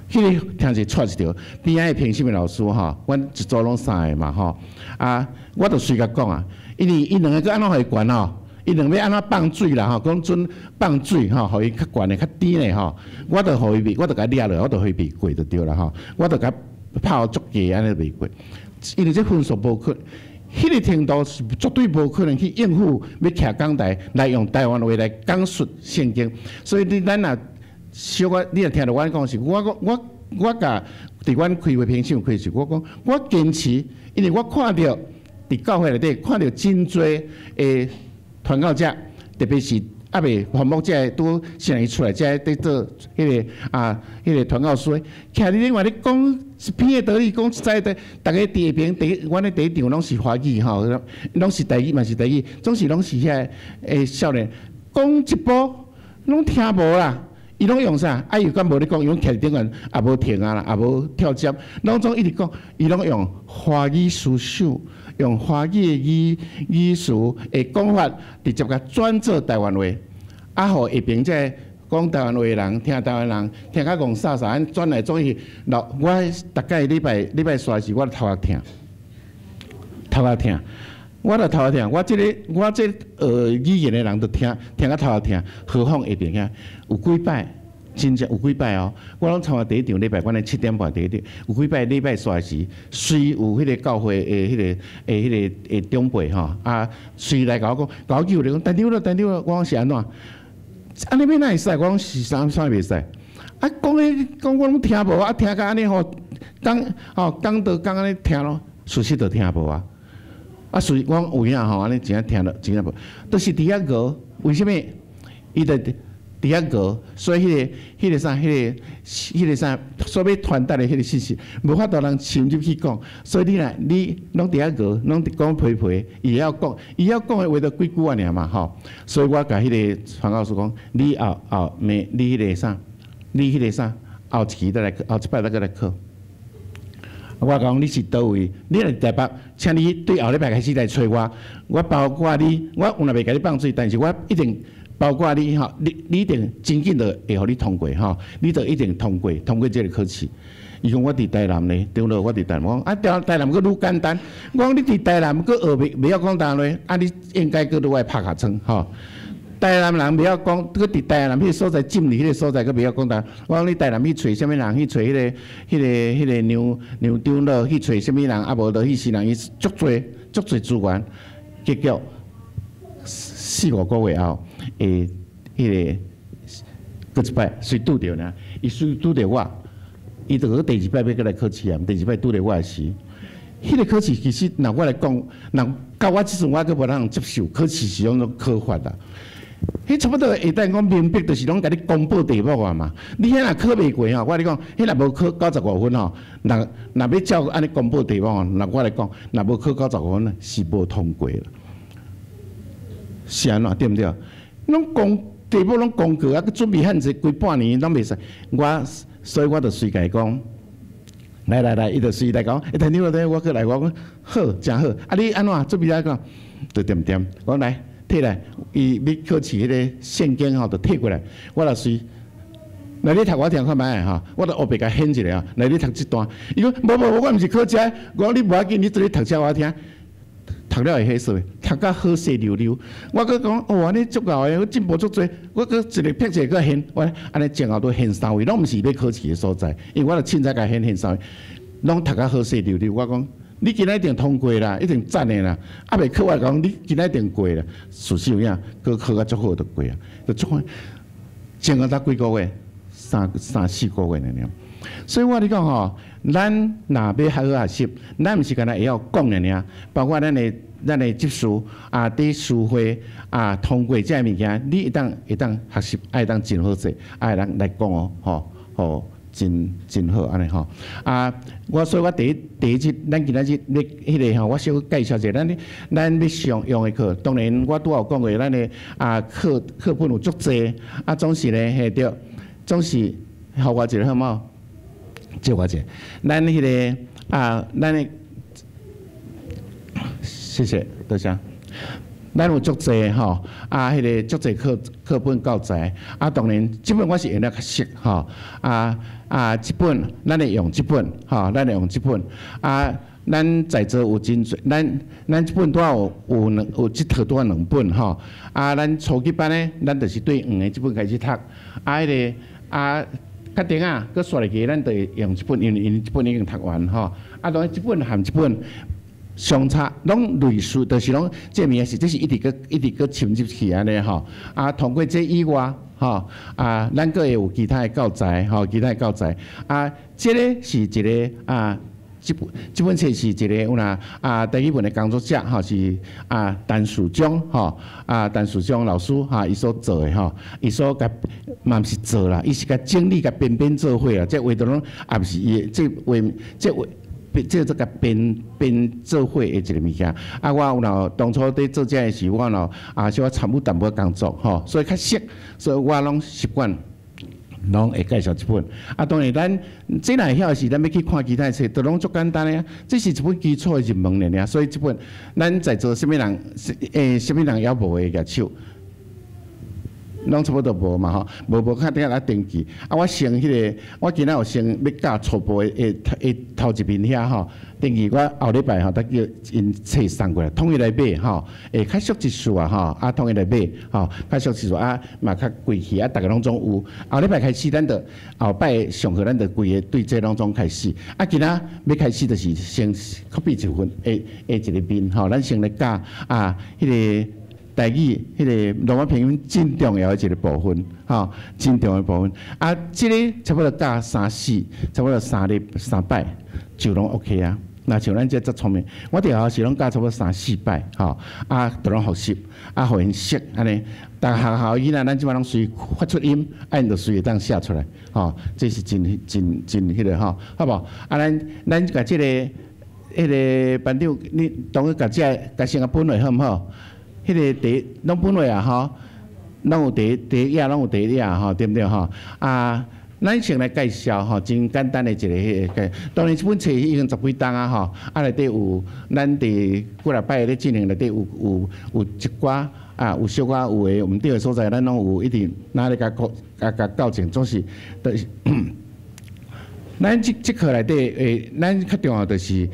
彼个聽者掣一著，邊仔的評審的老師吼，阮一組攏三个嘛吼，啊，我就隨共講啊，因為𪜶兩个閣按怎予伊懸吼，𪜶兩个欲按怎放水啦吼，講準放水吼，予伊較懸的較甜的吼，我就予伊袂，我就共掠落，我就予伊袂過就對啦吼，我就共拍足低按呢袂過，因為這分數無可，彼个程度是絕對無可能去應付欲徛講台來用台灣話來講述聖經，所以你咱若小可，你若聽著阮講是，我講我我共佇阮開會評審會時，我講我堅持，因為我看著佇教會內底看著真濟的傳教者，特別是猶未傳牧者拄先伊出來，才佇做彼个啊，彼个傳教士，徛佇另外咧講一篇的道理，講一再的，逐家佇下邊，第一，阮的第一場攏是華語吼，攏是台語嘛是台語，總是攏是遐个少年講一步攏聽無啦。伊攏用啥？啊，伊敢無咧講，伊攏徛佇頂懸，也無停啊啦，也無跳針，攏總一直講，伊攏用華語思想，用華語的語詞的講法，直接共轉做台灣話，啊，予下爿這講台灣話的人，聽台灣人聽較戇煞煞，按轉來轉去。老我逐擺禮拜禮拜紲時，我頭殼疼，頭殼疼，我就頭殼疼。我這學語言的人都聽聽甲頭殼疼，何況下爿遐有幾擺，真正有幾擺哦。我攏參加第一場禮拜，阮咧7點半第一場，有幾擺禮拜紲時，雖有彼个教會的彼个長輩吼，啊，隨來共我講，共我叫咧講，陳長老，陳長老，我講是按怎？按呢欲哪會使？我講是啥啥袂使？啊，講彼講我攏聽無，啊，聽甲按呢吼，講吼講道講按呢聽咯，事實就聽無啊。啊，所以我講有影吼，按呢真正聽了真正無，就是佇遐熬，為啥物？伊就佇遐熬，所以彼个啥，彼个啥，所欲傳達的彼个信息，無法度人深入去講。所以你若你攏佇遐熬，攏佇講皮皮，伊會曉講，伊曉講的話就幾句仔爾嘛吼。所以我共彼个傳教士講，你後後暝你彼个啥，你彼个啥，後一期再來，後一擺再閣來考。我講你是佗位，你若佇台北，請你對後禮拜開始來揣我，我包括你，我有若袂共你放水，但是我一定包括你吼，你一定真緊就會予你通過吼，你就一定通過，通過這个考試。伊講我佇台南咧，長老我佇台南，我講啊台南閣愈簡單，我講你佇台南閣學袂曉講台南話，啊你應該閣愈愛拍尻瘡吼。台南人袂曉講，閣佇台南彼个所在浸佇彼个所在，閣袂曉講台。我講你台南去揣啥物人？去揣彼个梁梁長老去揣啥物人？啊無就去是人，伊足濟足濟資源。結果四五個月後，彼个閣一擺隨拄著呢，伊隨拄著我，伊就閣第二擺欲閣來考試啊。第二擺拄著我的時，彼个考試其實若我來講，若到我這陣我閣無通接受，考試是攏總考法啦。彼差不多會當講明白，就是攏共你公布題目啊嘛。你彼若考袂過吼，我共你講，彼若無考95分吼，若若欲照按呢公布題目吼，若我來講，若無考九十五分是無通過啦。是按怎對毋對？攏公題目攏公告啊，閣準備遐濟規半年攏袂使。我所以我就隨共伊講，來來來，伊就隨來講，欸，陳長老，我閣來，我講好，誠好。啊，你按怎準備按怎？就恬恬，我講來。摕來，伊欲考試彼个聖經吼，就摕過來。我若隨，來你讀我聽看覓吼，我著烏白共掀一下啊，來你讀這段，伊講無無無，我毋是考這，我講你無要緊，你做你讀這我聽。讀了會彼說，讀甲好勢溜溜。我閣講哦，按呢足𠢕的，我進步足濟。我閣一个撇一个閣掀，我按呢前後都掀三位，攏毋是欲考試的所在，因為我著凊彩共掀掀三位，攏讀甲好勢溜溜。我講你今仔一定通過啦，一定讚的啦。啊袂考我講你今仔一定過啦。事實有影，閣考甲足好就過啊，就足好。前後才幾個月，三三四個月爾爾。所以我咧講吼，咱若欲好好學習，咱毋是干焦會曉講爾爾，包括咱的執事啊，佇書會啊，通過這个物件，你會當學習，會當真好勢，啊會當來講哦，吼吼，真真好按呢吼。啊，我所以我第一第一日，咱今仔日咧彼个吼，我小可介紹一下，咱欲上用的課，當然我拄仔有講過，咱的啊課課本有足濟，啊總是咧嘿對，總是予我一个好無？借我一下，咱彼个啊，咱的謝謝，多謝。咱有足濟吼，啊，彼个足濟課課本教材，啊，當然這本我是用得較熟吼，啊啊，這本咱會用這本吼，咱會用這本，啊，咱在座有真濟，咱這本拄仔有有兩有這套拄仔兩本吼，啊，咱初級班呢，咱就是對黃的這本開始讀，啊，彼个啊。較頂仔，閣煞落去，咱就會用這本，因為𪜶這本已經讀完吼。啊，當然這本含這本相差，攏類似，就是攏這物件是，這是一直閣一直閣深入去按呢吼。啊，通過這以外，吼啊，咱閣會有其他的教材，吼，其他的教材。啊，這个是一个啊。這本冊是一个有若啊，台語文的工作者吼是啊陳樹忠吼啊陳樹忠老師哈，伊所做的吼，伊所共嘛毋是做啦，伊是共整理共編編做伙啦，這話都攏也毋是伊的，這話這話這做共編編做伙的一个物件。啊，我有若當初佇做這个時，我若啊小可參與淡薄工作吼，所以較熟，所以我攏習慣。攏會介紹這本，啊，當然咱這若會曉是，咱欲去看其他的冊，都攏足簡單的啊。這是一本基礎的入門爾爾，所以這本咱在座啥物人，啥物人猶無的舉手，攏差不多無嘛吼，無無較頂下來登記。啊，我先彼个，我今仔有先欲教初步的的的頭一面遐吼，登記我後禮拜吼，才叫𪜶冊送過來，統一來買吼，會較俗一數啊吼，啊統一來買吼，較俗一數啊，嘛較貴氣啊，逐个攏總有。後禮拜開始，咱就後擺上課，咱就規个對這攏總開始。啊，今仔欲開始就是先 copy 一份的的一个面吼，咱先來教啊，彼个台語，彼个羅馬拼音真重要的一个部分，吼，真重要的部分。啊，這个差不多教三四，差不多三日三擺就攏 OK 啊。若像咱這遮聰明，我佇學校時攏教差不多三四擺，吼，啊，就攏複習，啊，予𪜶熟按呢。逐學校囡仔，咱這擺攏隨發出音，啊，𪜶就隨會當寫出來，吼，這是真真真彼个吼，好無？啊，咱共這个彼个班長，你當去共這共先共分落好毋好？彼个第攏分落啊吼，攏有第第一頁，攏有第一頁吼，對毋對吼？啊，咱先來介紹吼，真簡單的一個彼个，當然這本冊已經十幾冬啊吼，啊內底有咱佇幾若擺咧進行內底有有有一寡啊，有小可有的毋對的所在，咱攏有一定哪咧共共共校正，總是就是咱這這課內底會，咱較重要就是，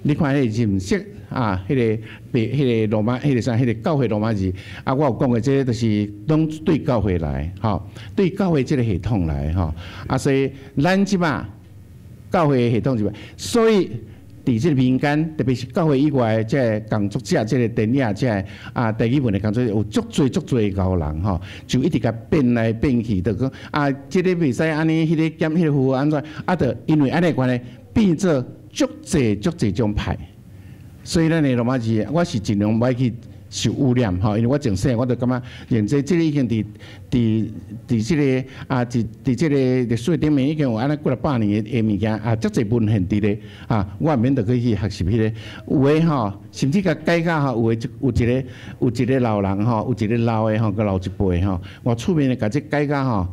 你看彼個認識啊，彼个白彼个羅馬，彼个啥，彼个教會羅馬字，啊，我有講過，這个就是攏對教會來，吼，對教會這个系統來，吼，啊，所以咱這擺教會系統是，所以佇這个民間，特別是教會以外的這个工作者，這个電影，這个啊，台語文的工作者，有足濟足濟𠢕人吼，就一直共變來變去，就講啊，這个袂使按呢，彼个減彼个符號按怎，啊，就因為按呢關係變做足濟足濟種派。所以咱的羅馬字，我是盡量袂去受污染吼，因為我從細我就感覺認這這个已經佇佇佇這个啊，佇佇這個歷史頂面已經有按呢幾若百年的的物件啊，足濟文獻佇咧啊，我毋免著去去學習彼個。有的吼，甚至共改甲吼，有的有一个有一个老人吼，有一个老的吼，閣老一輩吼，我出面的共這改甲吼，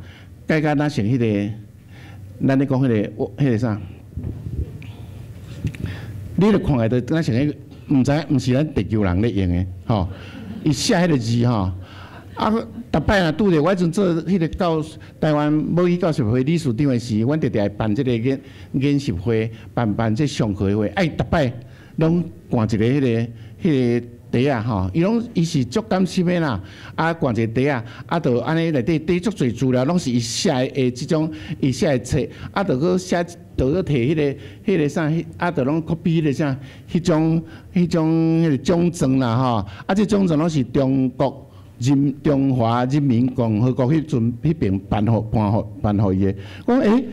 改甲若像彼个，咱咧講彼个，彼个啥？你著看下，就敢像彼毋知毋是咱地球人咧用的吼，伊寫彼个字吼，啊，逐擺若拄著我彼陣做彼个教台灣母語教習會理事長的時，阮直直愛辦這个研習會，辦這上課會，愛逐擺攏掛一个彼个袋仔吼，伊攏伊是足感心的啦，啊掛一个袋仔，啊就按呢內底底足濟資料，攏是伊寫的這種伊寫的冊，啊就閣寫，就閣提彼個啥，啊就攏 copy 彼個啥，彼種獎狀啦吼，啊這獎狀攏是中華人民共和國彼陣彼爿頒予伊的，講欸，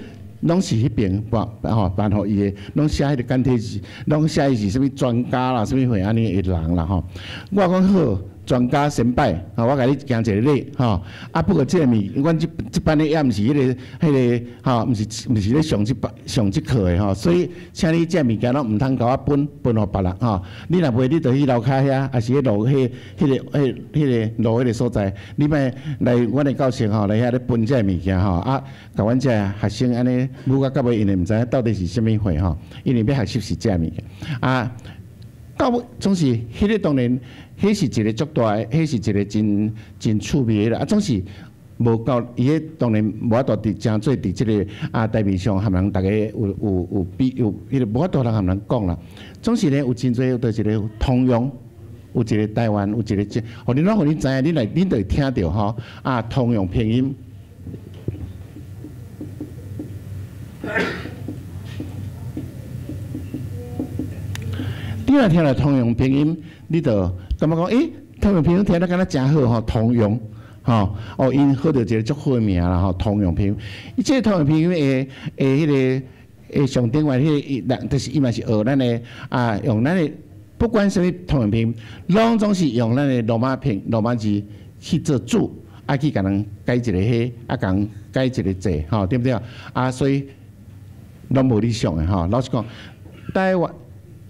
攏是彼爿頒吼頒予伊的，攏寫彼個簡體字，攏寫伊是啥物專家啦，啥物貨按呢的人啦吼。我講好，專家先拜，吼，我共你行一个禮吼。啊，不過這个物，阮這班的也毋是彼個吼，毋是咧上這班上這課的吼，所以請你這物件攏毋通共我分予別人吼。你若袂，你就去樓跤遐，抑是彼路彼個路彼個所在，你莫來阮的教室吼，來遐咧分這个物件吼，啊，共阮這學生按呢舞到到尾，𪜶會毋知影到底是啥物貨吼，因為欲學習是這个物件啊。到尾總是彼個當然，彼是一個足大的，彼是一個真趣味的啦。啊，總是無夠，伊彼當然無法度佇誠做佇這个啊台面上含人逐家有比有彼个無法度通含人講啦。總是呢有真濟，就是一個通用，有一個台灣，有一個這，予恁攏予恁知影，恁來恁就會聽著吼啊，通用拼音。你若聽著通用拼音，你就感覺講，欸，通用拼音聽著敢若誠好吼，通用，吼，哦，𪜶好著一個足好的名啦吼，通用拼音。伊這個通用拼音的彼个的上頂懸彼個人，就是伊嘛是學咱的啊，用咱的不管啥物通用拼音，攏總是用咱的羅馬字去做主，啊去共人改一個彼，啊共人改一個字，吼，對毋對？啊，所以攏無理想的吼。老實講，台灣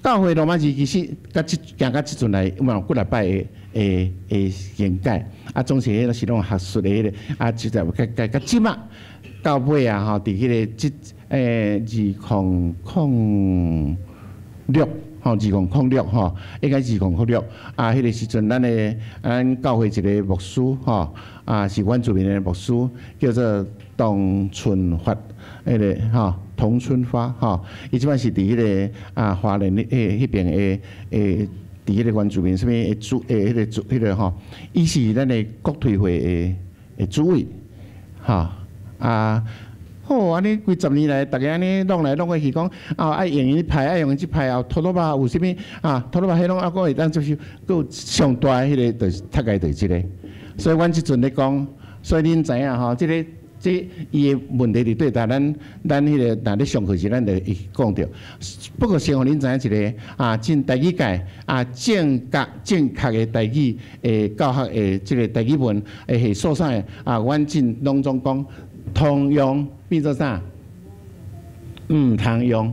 教會羅馬字其實佮這行到這陣來，嘛有幾若擺的更改，啊，總是彼個是攏學術的彼個，啊，就在改改到這馬到尾啊吼，佇彼個這2006吼，2006吼，應該2006啊，彼個時陣，咱教會一個牧師吼，啊，是原住民的牧師，叫做董春發，彼個吼。童春發吼，伊這擺是佇彼個啊花蓮彼彼爿的佇彼個原住民啥物的主的彼個主彼個吼，伊是咱的國推會的主委，吼啊好按呢幾十年來，逐家按呢弄來弄去，講啊愛用彼派，愛用這派啊，土洛巴有啥物啊？土洛巴彼攏猶閣會當接受，閣有上大的彼個就是大概就是這个，所以阮這陣咧講，所以恁知影吼，這个。這伊的問題佇佗，但咱彼个若咧上課時，咱就會講著。不過先予恁知影一個啊，進台語界啊，正確的台語的教學的這個台語文的系數啥的啊，阮進攏總講通用變做啥？毋通用。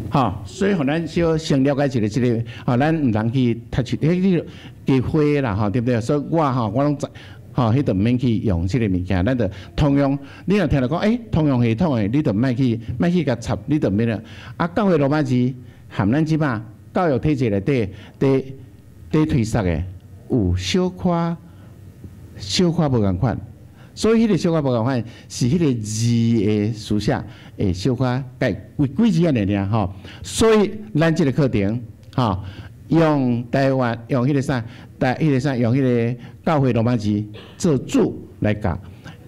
吼，所以予咱小先了解一下這个，吼，咱毋通去讀書，彼個機會啦，吼，對毋對？所以我吼，我攏知，吼，彼就毋免去用這个物件，咱就通用。你若聽著講，欸，通用系統的，你就莫去，莫去共插，你就毋免啦。啊，教會羅馬字含咱這馬教育體制內底，佇推捒的有小可無仝款。所以彼個小可無仝款，是彼個字的書寫會小可改幾字仔爾吼。所以咱這個課程吼，用台灣用彼個啥，台彼個啥，用彼個教會羅馬字做主來教，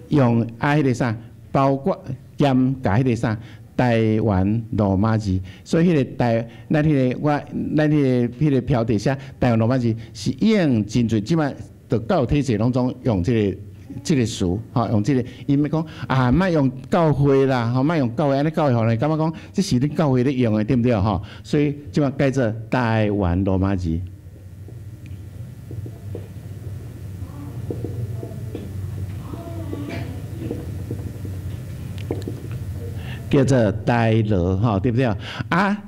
用啊彼個啥，包括兼教彼個啥台灣羅馬字。所以彼個台，咱彼個我，咱彼個標題寫台灣羅馬字是用真濟，這擺著教育體制攏總用這個。這個詞，吼，用這個，伊欲講啊，莫用教會啦，吼，莫用教會，按呢教會予人感覺講，這是恁教會咧用的，對毋對？吼，所以這擺改做台灣羅馬字，叫做台羅，吼，對毋對？啊，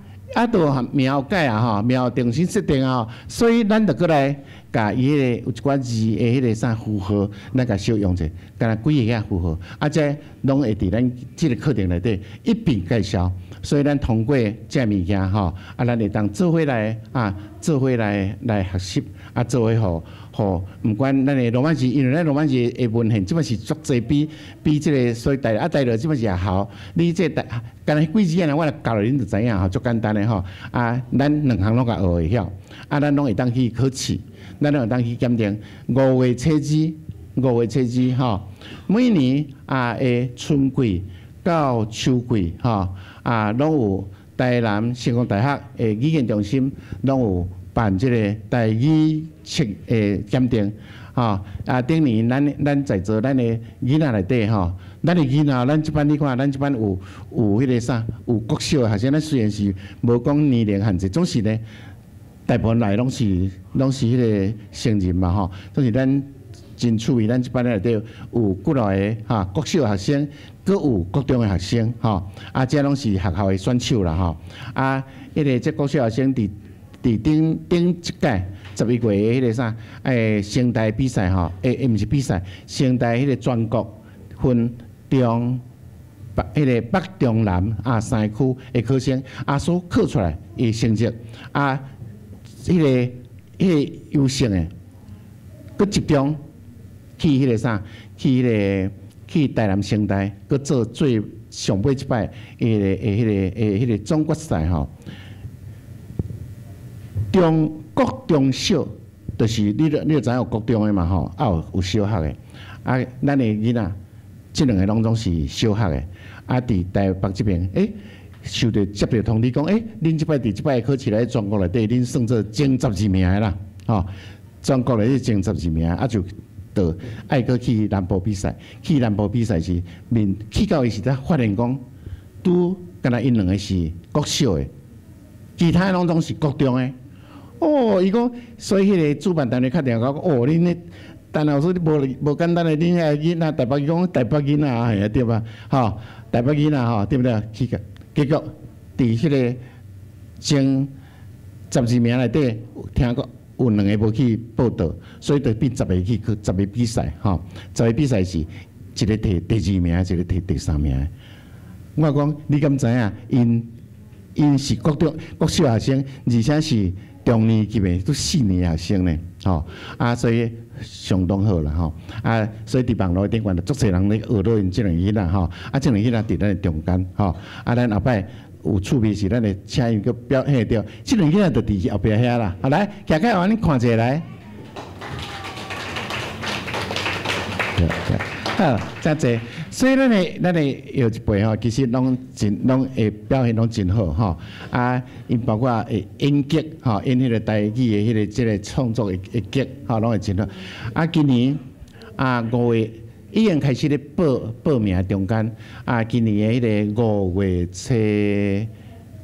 都名改啊，吼，名重新設定啊，所以咱就閣來。共伊彼個有一寡字的彼個啥符號，咱共小用者，敢若幾个仔符號，啊，這攏會佇咱這个課程內底一併介紹。所以咱通過這物件吼，啊，咱會當做伙來啊，做伙來來學習，啊，做伙予予，毋管咱的羅馬字，因為咱羅馬字的文獻，這擺是足濟比比這个所以台啊台語這擺是也好，你這台敢若幾字仔，我若教落恁就知影吼，足簡單的吼。啊，咱兩項攏共學會曉，啊，咱攏會當去考試，咱攏會當去檢定。五月初二，五月初二吼，每年啊的春季到秋季吼，啊，攏有台南成功大學的語言中心攏有辦這个台語測的檢定，吼啊，頂年咱咱在座咱的囡仔內底吼，咱的囡仔，咱這擺你看，咱這擺有有彼个啥，有國小的學生，咱雖然是無講年齡限制，總是呢，大部分來攏是攏是彼个成人嘛吼，總是咱真趣味，咱這擺內底有幾落个哈國小學生，閣有國中的學生吼，啊，這攏是學校的選手啦吼，啊，彼个這國小學生佇佇頂頂一屆11月的彼个啥，成大比賽吼，欸欸，毋是比賽，成大彼个全國分中北彼个北中南啊三區的考生，啊所考出來的成績，啊，彼个彼个優勝的，閣集中去彼个啥，去彼个去台南成大，閣做最上尾一擺彼个的彼个的彼个總決賽吼。中國中小，就是你著你著知影有國中的嘛吼，啊有有小學的，啊，咱的囡仔，這兩个攏總是小學的，啊，佇台北這邊，欸，收著接著通知講，欸，恁這擺佇這擺考試來全國內底，恁算做前十二名的啦，吼，全國內底前十二名，啊就著愛閣去南部比賽，去南部比賽時，面去到的時才發現講，拄敢若𪜶兩个是國小的，其他攏總是國中的。哦，伊講，所以彼个主辦單位敲電話講，哦，恁咧，陳老師你無無簡單的，恁遐囡仔台北講台北囡仔嘿對吧？吼，台北囡仔吼，對毋對？去個，結果佇彼个前十二名內底，聽講有兩个無去報到，所以就變十个去去十个比賽吼。十个比賽是一个摕第二名，一个摕第三名。我講你敢知影？𪜶𪜶是國中國小學生，而且是中年級的，都四年學生呢，吼啊，所以相當好啦，吼啊，所以佇網路頂懸就足濟人咧學到𪜶這兩個囡仔吼，啊，這兩個囡仔佇咱的中間，吼啊，咱後擺有趣味是咱會請𪜶閣表現著，這兩個囡仔就佇後壁遐啦，好來，徛起來，予恁看一下來。好，真濟。所以咱的咱的藥一輩吼，其實攏真攏會表現攏真好吼。啊，𪜶包括會演劇吼，演彼个台語的彼个這个創作的的劇吼，攏會真好。啊，今年啊五月已經開始咧報報名中間，啊，今年的彼个五月初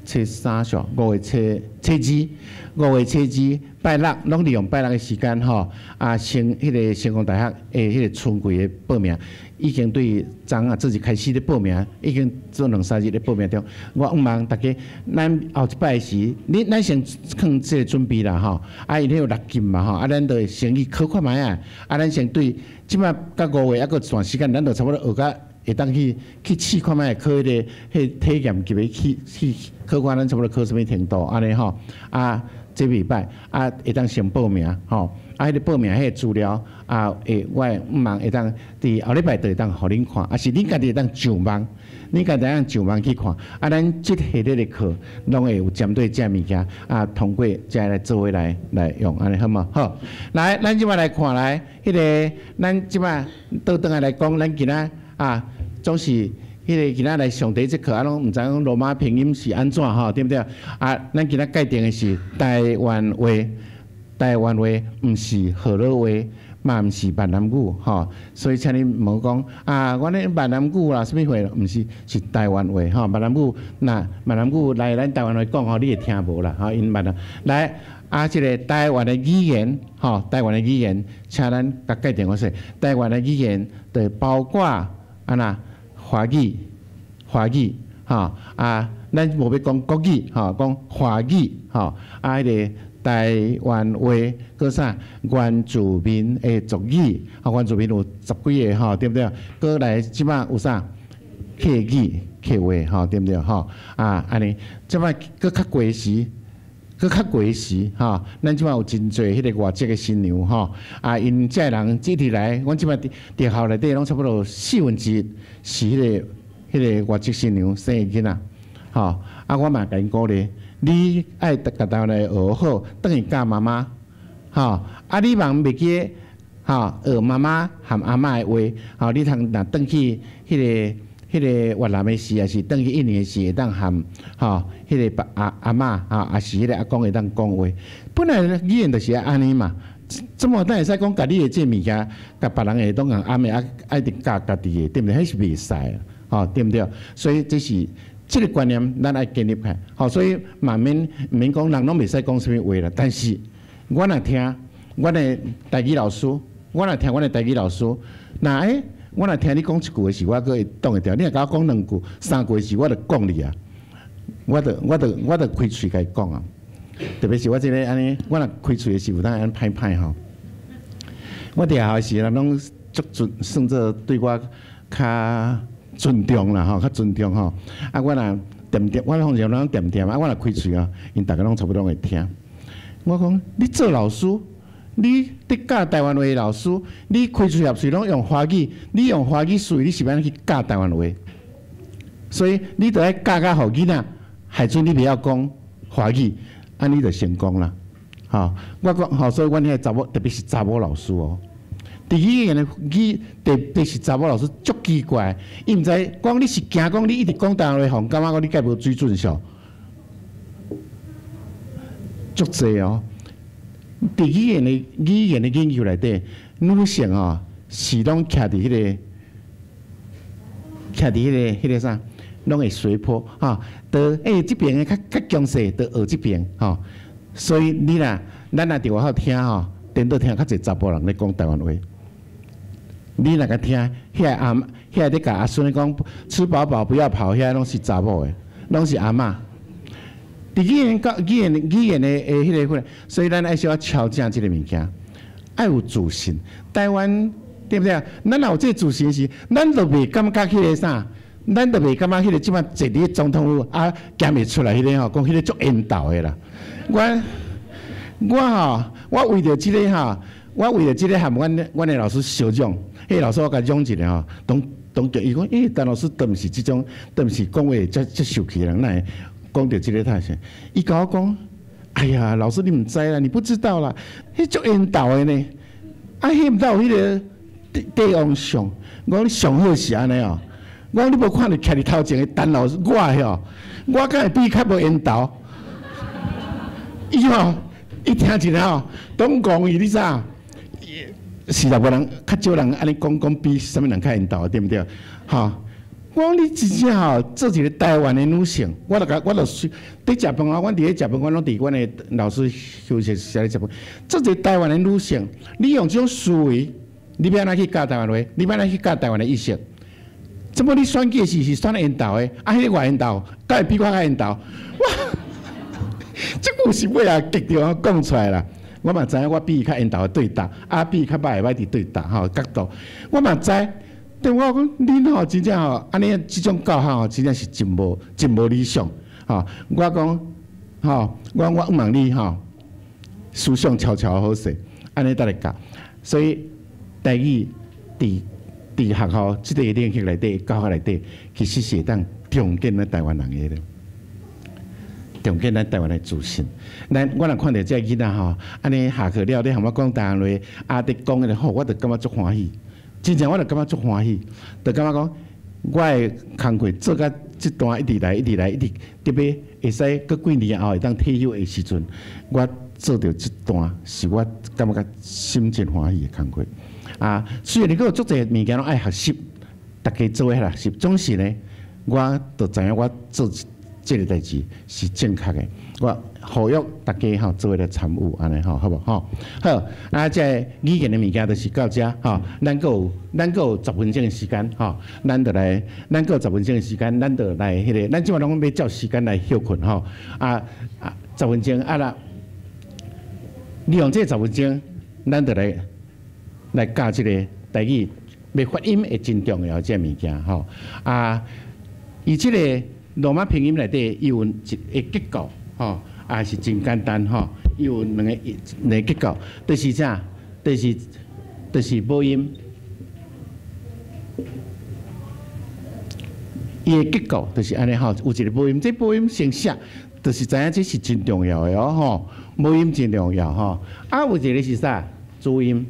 初三上，五月初初二，五月初二拜六，攏利用拜六的時間吼，啊，成彼个成功大學的彼个春季的報名，已經對昨啊這日開始咧報名，已經做兩三日咧報名中。我向望大家，咱後一擺時，你咱先囥這个準備啦吼，啊，因彼有六級嘛吼，啊，咱就先去考看覓啊，啊，咱先對，這擺到五月猶閣一段時間，咱就差不多學甲會當去去試看覓，考彼个彼體驗級的去去考看，咱差不多考啥物程度按呢吼，啊，這禮拜啊會當先報名吼，啊，彼个報名彼个資料啊，會我會向望會當佇後禮拜就會當予恁看，啊是恁家己會當上網，恁家己會當上網去看，啊，咱這系列的課攏會有針對這物件啊，通過這來做伙來來用，按呢好無？好，來，咱這擺來看來，彼个咱這擺倒轉來來講，咱今仔啊，總是。彼个今仔來上第一節課，啊，攏毋知影講羅馬拼音是按怎吼，對毋對？啊，咱今仔界定的是台灣話，台灣話毋是河洛話，嘛毋是閩南語吼，所以請恁莫講啊，阮咧閩南語啦，啥物話？毋是，是台灣話吼。閩南語若閩南語來咱台灣話講吼，你會聽無啦？吼，𪜶閩南來啊，這个台灣的語言吼，台灣的語言，請咱共界定好勢。台灣的語言就包括按怎華語、華語吼啊，咱無欲講國語吼，講華語吼啊，彼个台灣話，閣啥原住民的族語，啊，原住民有十幾个吼，對毋對？閣來這擺有啥客語、客話吼，對毋對？吼，啊，按呢，這擺閣較過時，閣較過時吼，咱這擺有真濟彼个外籍的新娘吼，啊，𪜶這个人一直來，阮這擺佇學校內底攏差不多四分之一是彼个外籍新娘生的囡仔，吼，啊，我嘛共𪜶鼓勵，你愛共台灣話學好，轉去教媽媽，吼，啊，你嘛袂記吼學媽媽和阿嬤的話，吼，你通若轉去彼个越南的時，抑是轉去印尼的時，會當和吼彼个阿嬤吼，抑是彼个阿公會當講話。本來語言就是愛按呢嘛，怎麼當會使講共你的這个物件，共別人會當共阿妹啊，愛直教家己的，對毋對？彼是袂使，吼，對毋對？所以這是這个觀念，咱愛建立起來。吼，所以嘛免毋免講人攏袂使講啥物話啦。但是，我若聽阮的台語老師，我若聽阮的台語老師，若欸，我若聽你講一句的時，我閣會擋會牢。你若共我講兩句、三句的時，我就講你啊。我就開喙共伊講啊。特別是我這个按呢，我若開喙的時，有當按呢歹歹吼。我佇學校時，人攏足尊，算做對我較尊重啦吼，較尊重吼。啊，我若恬恬，我通常攏恬恬啊，我若開喙啊，𪜶逐家攏差不多會聽。我講你做老師，你佇教台灣話的老師，你開喙合喙攏用華語，你用華語思維，你是欲按怎去教台灣話？所以你著愛教甲予囡仔，害準你袂曉講華語，按呢就成功啦。吼，我講吼，所以阮遐查某，特別是查某老師哦。佇語言的語，特別是查某老師足奇怪，伊毋知講你是驚講你一直講台灣話，予感覺講你蓋無水準數，足濟哦。佇語言的研究內底，女性哦是攏徛佇彼個啥，攏會隨波吼。就欸這邊的較強勢，就學這邊吼。所以你若咱若佇外口聽吼，顛倒聽較濟查埔人咧講台灣話。你若共聽，遐个阿遐个咧共阿孫講吃飽飽不要跑，遐攏是查某的，攏是阿嬤。佇語言教語言的彼个款，所以咱愛小可調整這个物件，愛有自信。台灣對毋對？咱若有這个自信時，咱就袂感覺彼个啥，咱就袂感覺彼个這擺坐佇總統府啊，行袂出來彼个吼，講彼个足緣投的啦。我吼，我為著這个吼，我為著這个和阮的老師相講，彼个老師我共講一下吼，當當叫伊講，欸，陳老師都毋是這種，都毋是講話遮遮受氣的人，哪會講著這个態勢？伊共我講，哎呀，老師你毋知啦，你不知道啦，彼足緣投的呢，啊，彼毋知有彼个帝王相，我講你上好是按呢哦，我講你無看著徛佇頭前的陳老師，我吼，我敢會比伊較無緣投？伊吼，伊聽一下吼，攏講伊，你知影？是啦，無人較少人按呢講講比啥物人較緣投，對毋對？吼，我講你真正吼做一个台灣的女性，我就共我就佇食飯啊，阮佇咧食飯，阮攏佇阮的老師休息室咧食飯。做一個台灣的女性，你用這種思維，你欲按怎去教台灣話？你欲按怎去教台灣的意識？怎麼你選舉時是選緣投的？啊，彼个偌緣投，敢會比我較緣投？哇！這句是尾仔激著我講出來啦。我嘛知影我比伊較緣投的對答，啊比伊較歹會歹佇對答吼角度，我嘛知。對我講，恁吼真正吼，按呢這種教法吼，真正是真無理想吼。我講吼，我講我問你吼，思想悄悄好勢，按呢才來教。所以台語佇學校這个領域內底，教學內底，其實是會當重建咱台灣人的。重建咱台灣的自信。咱我若看著這个囡仔吼，按呢下課了咧和我講台灣話，啊，佇講彼个好，我就感覺足歡喜。真正我就感覺足歡喜，就感覺講我的工課做甲這段一直來，一直來，一直特別會使閣幾年後會當退休的時陣，我做著這段是我感覺心真歡喜的工課。啊，雖然閣有足濟物件攏愛學習，逐家做伙學習，總是呢，我就知影我做這个代誌是正確的。我呼籲逐家吼做伙來參與，按呢吼，好無吼？好，啊，這个語言的物件就是到遮吼，咱閣有十分鐘的時間吼，咱就來，咱閣有十分鐘的時間，咱就來彼個，咱這擺攏欲照時間來歇睏吼，啊啊，十分鐘啊啦，利用這10分鐘，咱就來教這个台語欲發音會真重要這个物件吼。啊，伊這个羅馬拼音內底，伊有一个結構吼，也是真簡單吼。伊有兩個結構，就是啥？就是母音。伊的結構就是按呢吼，有一个母音，這母音先寫，就是知影這是真重要的哦吼，母音真重要吼。啊，有一个是啥？子音。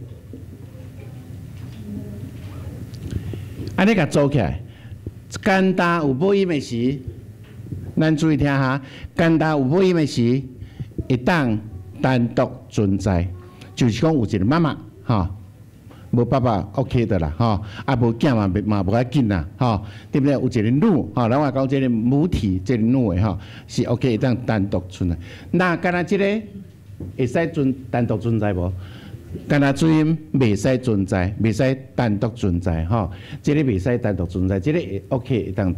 按呢共組起來，簡單有母音的時，咱注意聽哈，簡單有母音的時，會當單獨存在，就是講有一個媽媽吼。無爸爸 OK 的啦，吼，啊無囝嘛嘛無要緊啦，吼，對不對？有一个母，吼，咱話講這个母體，這个母的吼，是 OK 會當單獨存在。那敢若這个會使單獨存在無？敢若子音袂使存在，袂使單獨存在，吼，這个袂使單獨存在，這个 OK 會當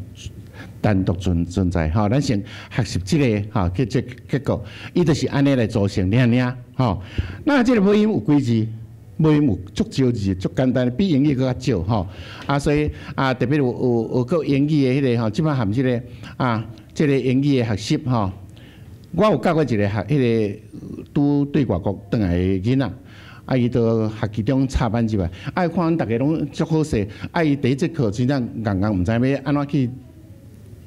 單獨存在，吼。咱先學習這个吼，去這結構，伊就是按呢來組成爾爾，吼。那這个母音有幾字？母音有足少字，足簡單，比英語閣較少吼。啊，所以啊，特別有學過英語的彼个吼，這擺含這个啊，這个英語的學習吼。我有教過一个學，彼个拄對外國轉來的囡仔，啊，伊都學期中插班入來，啊，伊看阮逐个攏足好勢，啊，伊第一節課真正戇戇，毋知欲按怎去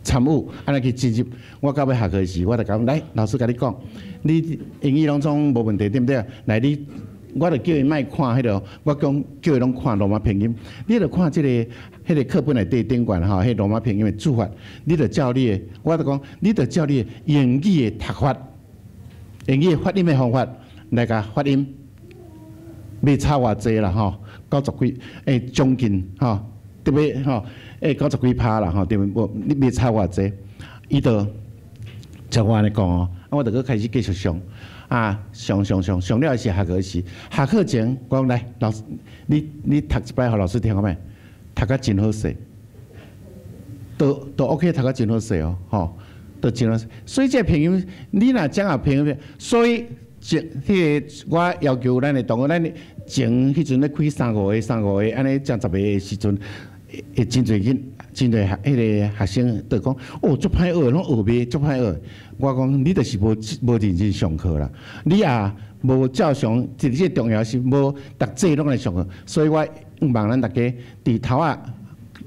參與，按怎去進入。我到尾下課時，我就講來，老師共你講，你英語攏總無問題，對毋對？來，你。我就叫伊莫看彼个，我講叫伊攏看羅馬拼音。你著看這个、彼个課本內底頂懸吼，彼羅馬拼音的注法，你著照你的，我就講，你著照你的英語的讀法，英語的發音的方法來共發音，袂差偌濟啦吼，九十幾，將近吼，特別吼，九十幾趴啦吼，對無？你袂差偌濟，伊就照我按呢講哦，啊，我就閣開始繼續上。啊，上上上上了時下課時，下課前我講來，老師，你讀一擺予老師聽好欲？讀甲真好勢，都 OK，讀甲真好勢哦，吼，都真好。所以這個拼音，你若掌握拼音，所以這彼个我要求咱的同學，咱前彼陣咧開三五个、三五個，按呢才十个的時陣，會真濟囡，真濟學彼个學生就講，哦，足歹學，攏學袂足歹學。我講你就是無認真上課啦，你也無照常，這個重要是無逐節攏來上課，所以我向望咱大家佇頭仔，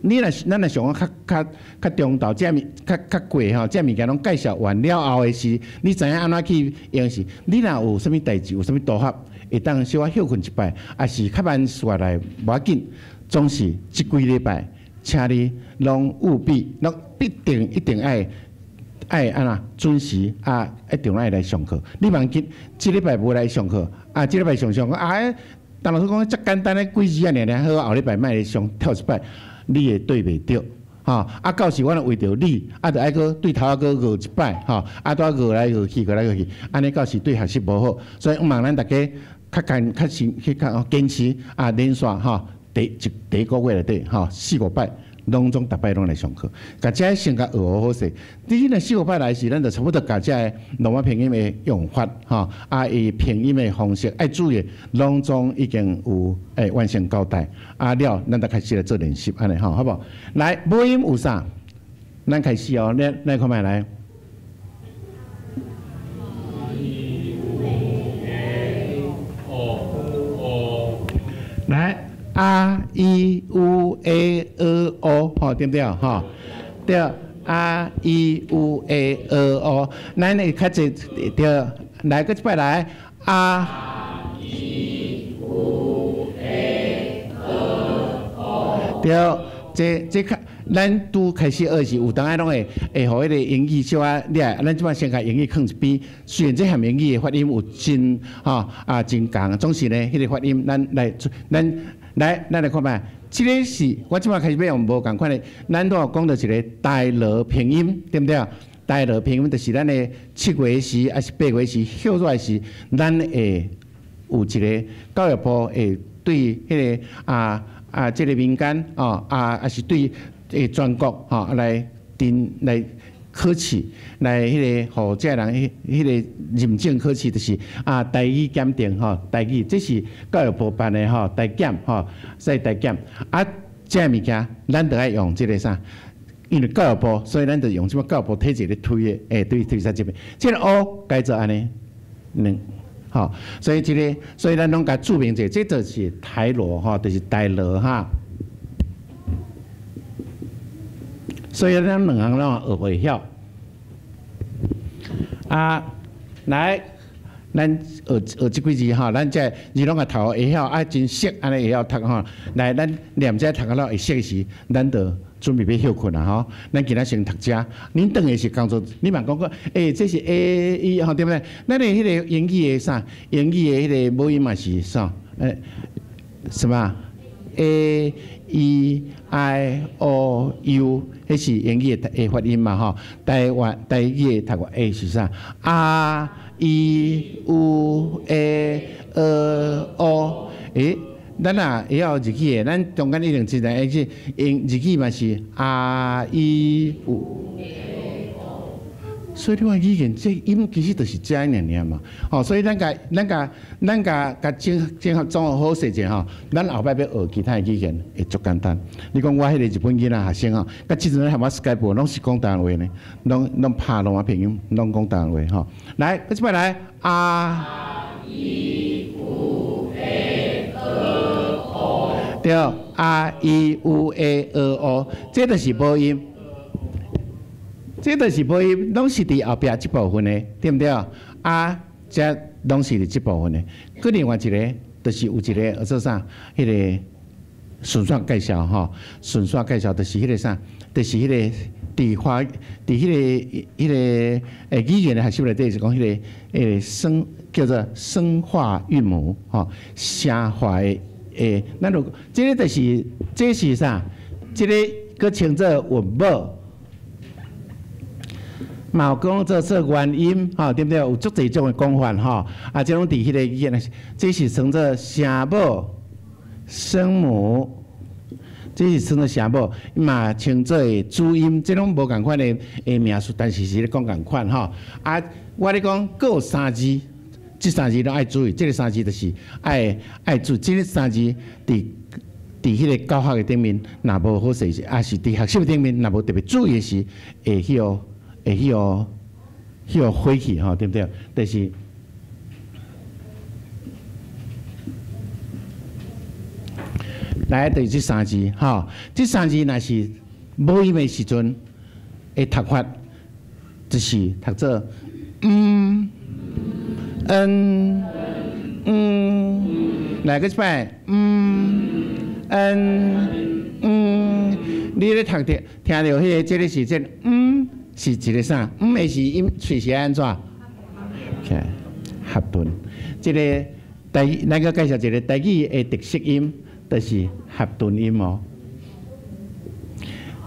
你若咱若上較較較中道，這物較較過吼，這物件攏介紹完了後的時，你知影按怎去用時，你若有啥物代誌，有啥物多合，會當小可歇睏一擺，抑是較慢煞來無要緊，總是這幾禮拜，請你攏務必，攏必定一定愛。愛按怎準時啊？一定愛來上課。你莫緊，這禮拜無來上課，啊，這禮拜上上啊，陳老師講遮簡單的幾字啊，爾爾好，後禮拜莫來上跳一擺，你會對袂著，吼。啊，到時我若為著你，啊，著愛閣對頭仔閣學一擺，吼，啊，拄仔學來學去，學來學去，按呢到時對學習無好。所以向望咱大家較堅較是去較堅持啊，連續吼，第一個月內底吼，四五擺。攏總逐擺攏來上課，共這先共學好勢。你若四五擺來時，咱就差不多共這个羅馬拼音的用法，吼，啊，伊拼音的方式愛注意，攏總已經有完成交代。啊了，咱就開始來做練習，按呢吼，好無？來，母音有啥？咱開始哦，咱看覓來。來。A I U E E O，吼，對毋對？吼，對，A I U E E O，咱會較濟對，來，閣一擺來，A I U E E O，對，這較咱拄開始學時，有當仔攏會予彼个英語小可掠，咱這擺先共英語囥一邊。雖然這含英語的發音有真吼啊真仝，總是呢，彼个發音咱來咱。來，咱來看覓，這个是我這擺開始欲用無仝款的，咱拄仔講著一个台羅拼音，對毋對？台羅拼音就是咱的7月時，抑是8月時，歇落來時，咱會有一个教育部會對彼个啊，這个民間哦啊，抑是對全國吼來定來。考試來彼個，予這人彼個認證考試，就是啊台語檢定吼，台語這是教育部辦的吼，台檢吼，所以台檢啊，這物件咱著愛用這個啥？因為教育部，所以咱就用這個教育部體制咧推的，欸，對推在這邊，這個 O 改做按呢兩，吼，所以這個，所以咱攏共註明者，這就是台羅吼，就是台羅哈。所以咱兩項攏學會曉。啊，來，咱學學這幾字吼，咱這字攏共讀會曉，啊真熟，按呢會曉讀吼。來，咱念這讀了會熟時，咱就準備欲歇睏啦吼。咱今仔先讀遮，恁轉的是工作，你嘛講過，欸，這是 A E 吼，對毋對？咱的彼個英語的啥？英語的彼個母音嘛是啥？欸，什麼？A E I O U，彼是英語的發音嘛吼。台灣台語的讀法 A 是啥？R E U A O，欸，咱若會曉日語的，咱中間一定知道，而且英日語嘛是 R E U。所以你看語言這音其實就是這樣爾爾嘛，吼，所以咱共咱共咱共共整整合綜合好勢者吼，咱後擺欲學其他的語言會足簡單。你講我彼個日本囡仔學生吼，佮這陣咧含我 Skype 攏是講台灣話呢，攏攏拍攏仔朋友攏講台灣話吼。來，這擺來 R E U A O，對，R E U A O，這就是母音。這就是母音，攏是佇後壁這部分的，對毋對？啊，這攏是佇這部分的。閣另外一個，就是有一個叫做啥？彼個順序介紹吼，順序介紹就是彼個啥？就是彼個佇華佇彼個彼個語言的學習內底是講彼個聲叫做聲化韻母吼，聲化的欸，咱有這個就是這是啥？這個閣稱做韻母。嘛有講做做元音，吼，對毋對？有足濟種的講法，吼。啊，這攏佇彼個語言，這是稱做聲母、聲母，這是稱做聲母，嘛稱做主音，這攏無仝款的名詞，但是是咧講仝款，吼。啊，我咧講，閣有三字，這三字攏愛注意，這个三字就是愛愛注意，這个三字佇佇彼個教學的頂面，若無好勢，抑是佇學習頂面，若無特別注意的時，會去予。會去予去予火去吼，對毋對？就是來，就是這三字吼，這三字若是母音的時陣，會讀法就是讀做嗯、嗯、嗯，來閣一擺嗯、嗯、嗯，你咧讀著聽著彼個，這个時陣嗯。是一個啥？毋的是音，喙是按怎？合頓。這个台，咱閣介紹一个台語的特色音，就是合頓音哦。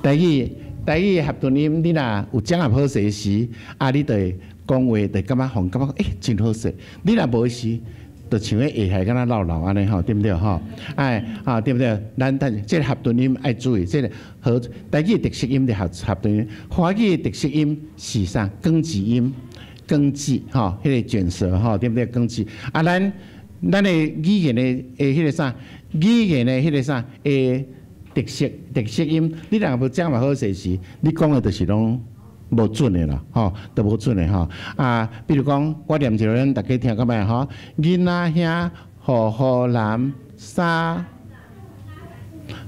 台語台語合頓音，你若有掌握好勢時，啊，你就會講話，就感覺予人感覺欸，真好勢。你若無時，就像彼下海敢若落落按呢吼，對毋對吼？哎，啊對毋對？咱等這个合頓音愛注意，這个和台語的特色音就合合頓音，華語的特色音是啥？捲舌音，捲舌吼，彼个捲舌吼，對毋對？捲舌啊，咱咱的語言的彼個啥？語言的彼個啥？特色特色音，你若無掌握好勢時，你講的就是攏無準的啦，吼，都無準的吼。啊，比如講，我念一个，咱逐家聽看覓吼。囡仔兄，予予男，三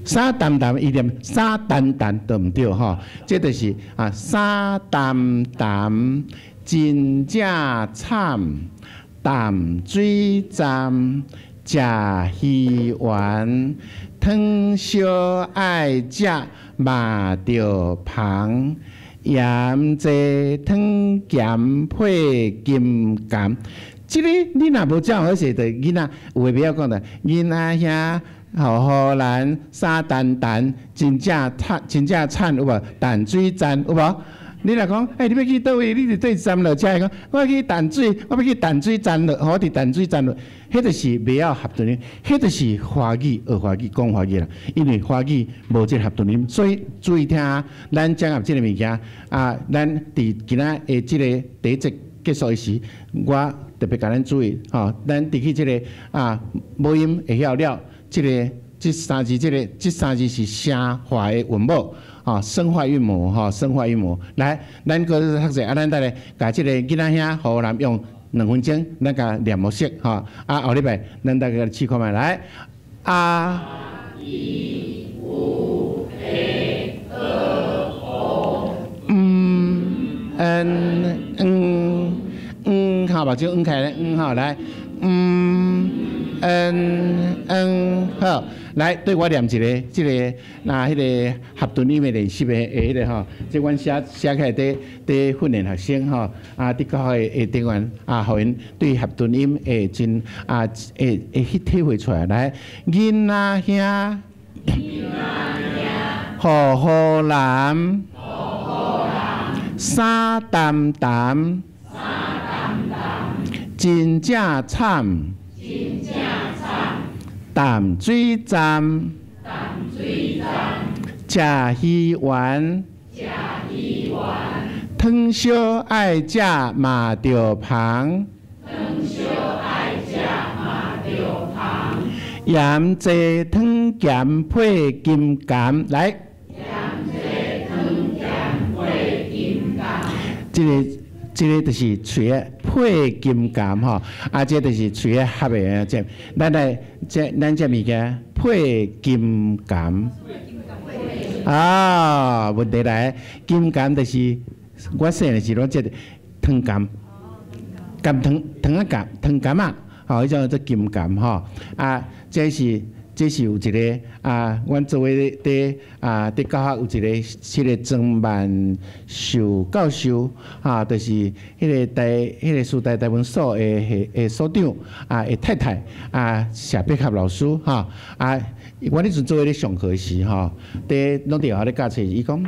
三澹澹，伊念三澹澹都毋對吼。這就是啊，三澹澹，真正慘，淡水站，食魚丸，湯燒愛食，嘛著芳。鹽濟湯鹹配金柑，這个你若無掌握好勢，就囡仔有的袂曉講的。囡仔兄，予予咱三澹澹，真正慘，真正慘有無？淡水站有無？你若講，欸，你欲去佗位？你佇佗站落車？伊講，我欲去淡水，我欲去淡水站落，我佇淡水站落。彼就是袂曉合頓音，彼就是華語學華語講華語啦。因為華語無這个合頓音，所以注意聽，咱掌握這个物件啊，咱佇今仔的這个第一節結束的時，我特別共咱注意，吼，咱佇去這个啊母音會曉了，這个這三字，這个這三字是聲化的韻母。吼，聲化韻母，吼，聲化韻母。來，咱閣讀冊，啊，咱等下共這个囡仔兄予咱用2分鐘，咱共念模式，吼。啊，後禮拜咱大家試看覓來。啊。 I U E O。嗯嗯嗯嗯，好，目睭黃開咧，嗯好來，嗯嗯嗯好。來，對我念一个，這个那彼个合頓音的練習的彼个吼，這阮寫寫起來佇佇訓練學生吼，啊，佇教學的成員啊，予𪜶對合頓音會真啊會會去體會出來。來，囡仔兄，予予男，衫澹澹，真正慘。淡水站，食魚丸，湯燒愛食嘛著芳，鹽濟湯鹹配金柑，來，這个這个就是喙仔配金柑吼，啊，這就是喙仔合的這，咱來這咱這物件配金柑，啊，問題來，金柑就是我細漢時攏這個糖柑，柑糖糖仔柑糖柑仔，吼，彼種叫做金柑吼，啊，這是這是有一个啊，阮做伙佇啊佇教學有一个彼个莊萬壽教授，哈，就是彼个台彼个師大台文所的的所長啊，的太太啊，謝碧合老師哈，啊，阮彼陣做伙咧上課時吼，佇攏佇學校咧教冊，伊講。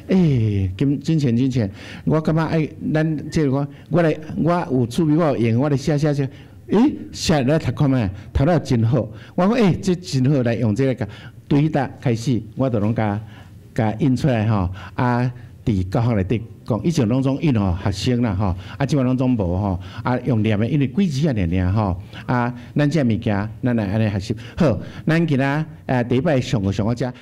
欸，金金錢金錢，我感覺愛咱這個我我來我有趣味，我有閒，我來寫寫寫。欸，寫來讀看覓，讀了真好。我講欸，這真好，來用這个共對彼搭開始，我就攏共共印出來吼。啊，佇教學內底講，以前攏總印吼學生啦吼，啊，這擺攏總無吼，啊，用念的，因為幾字仔爾爾吼。啊，咱這物件，咱來按呢學習。好，咱今仔第一擺上課上到遮。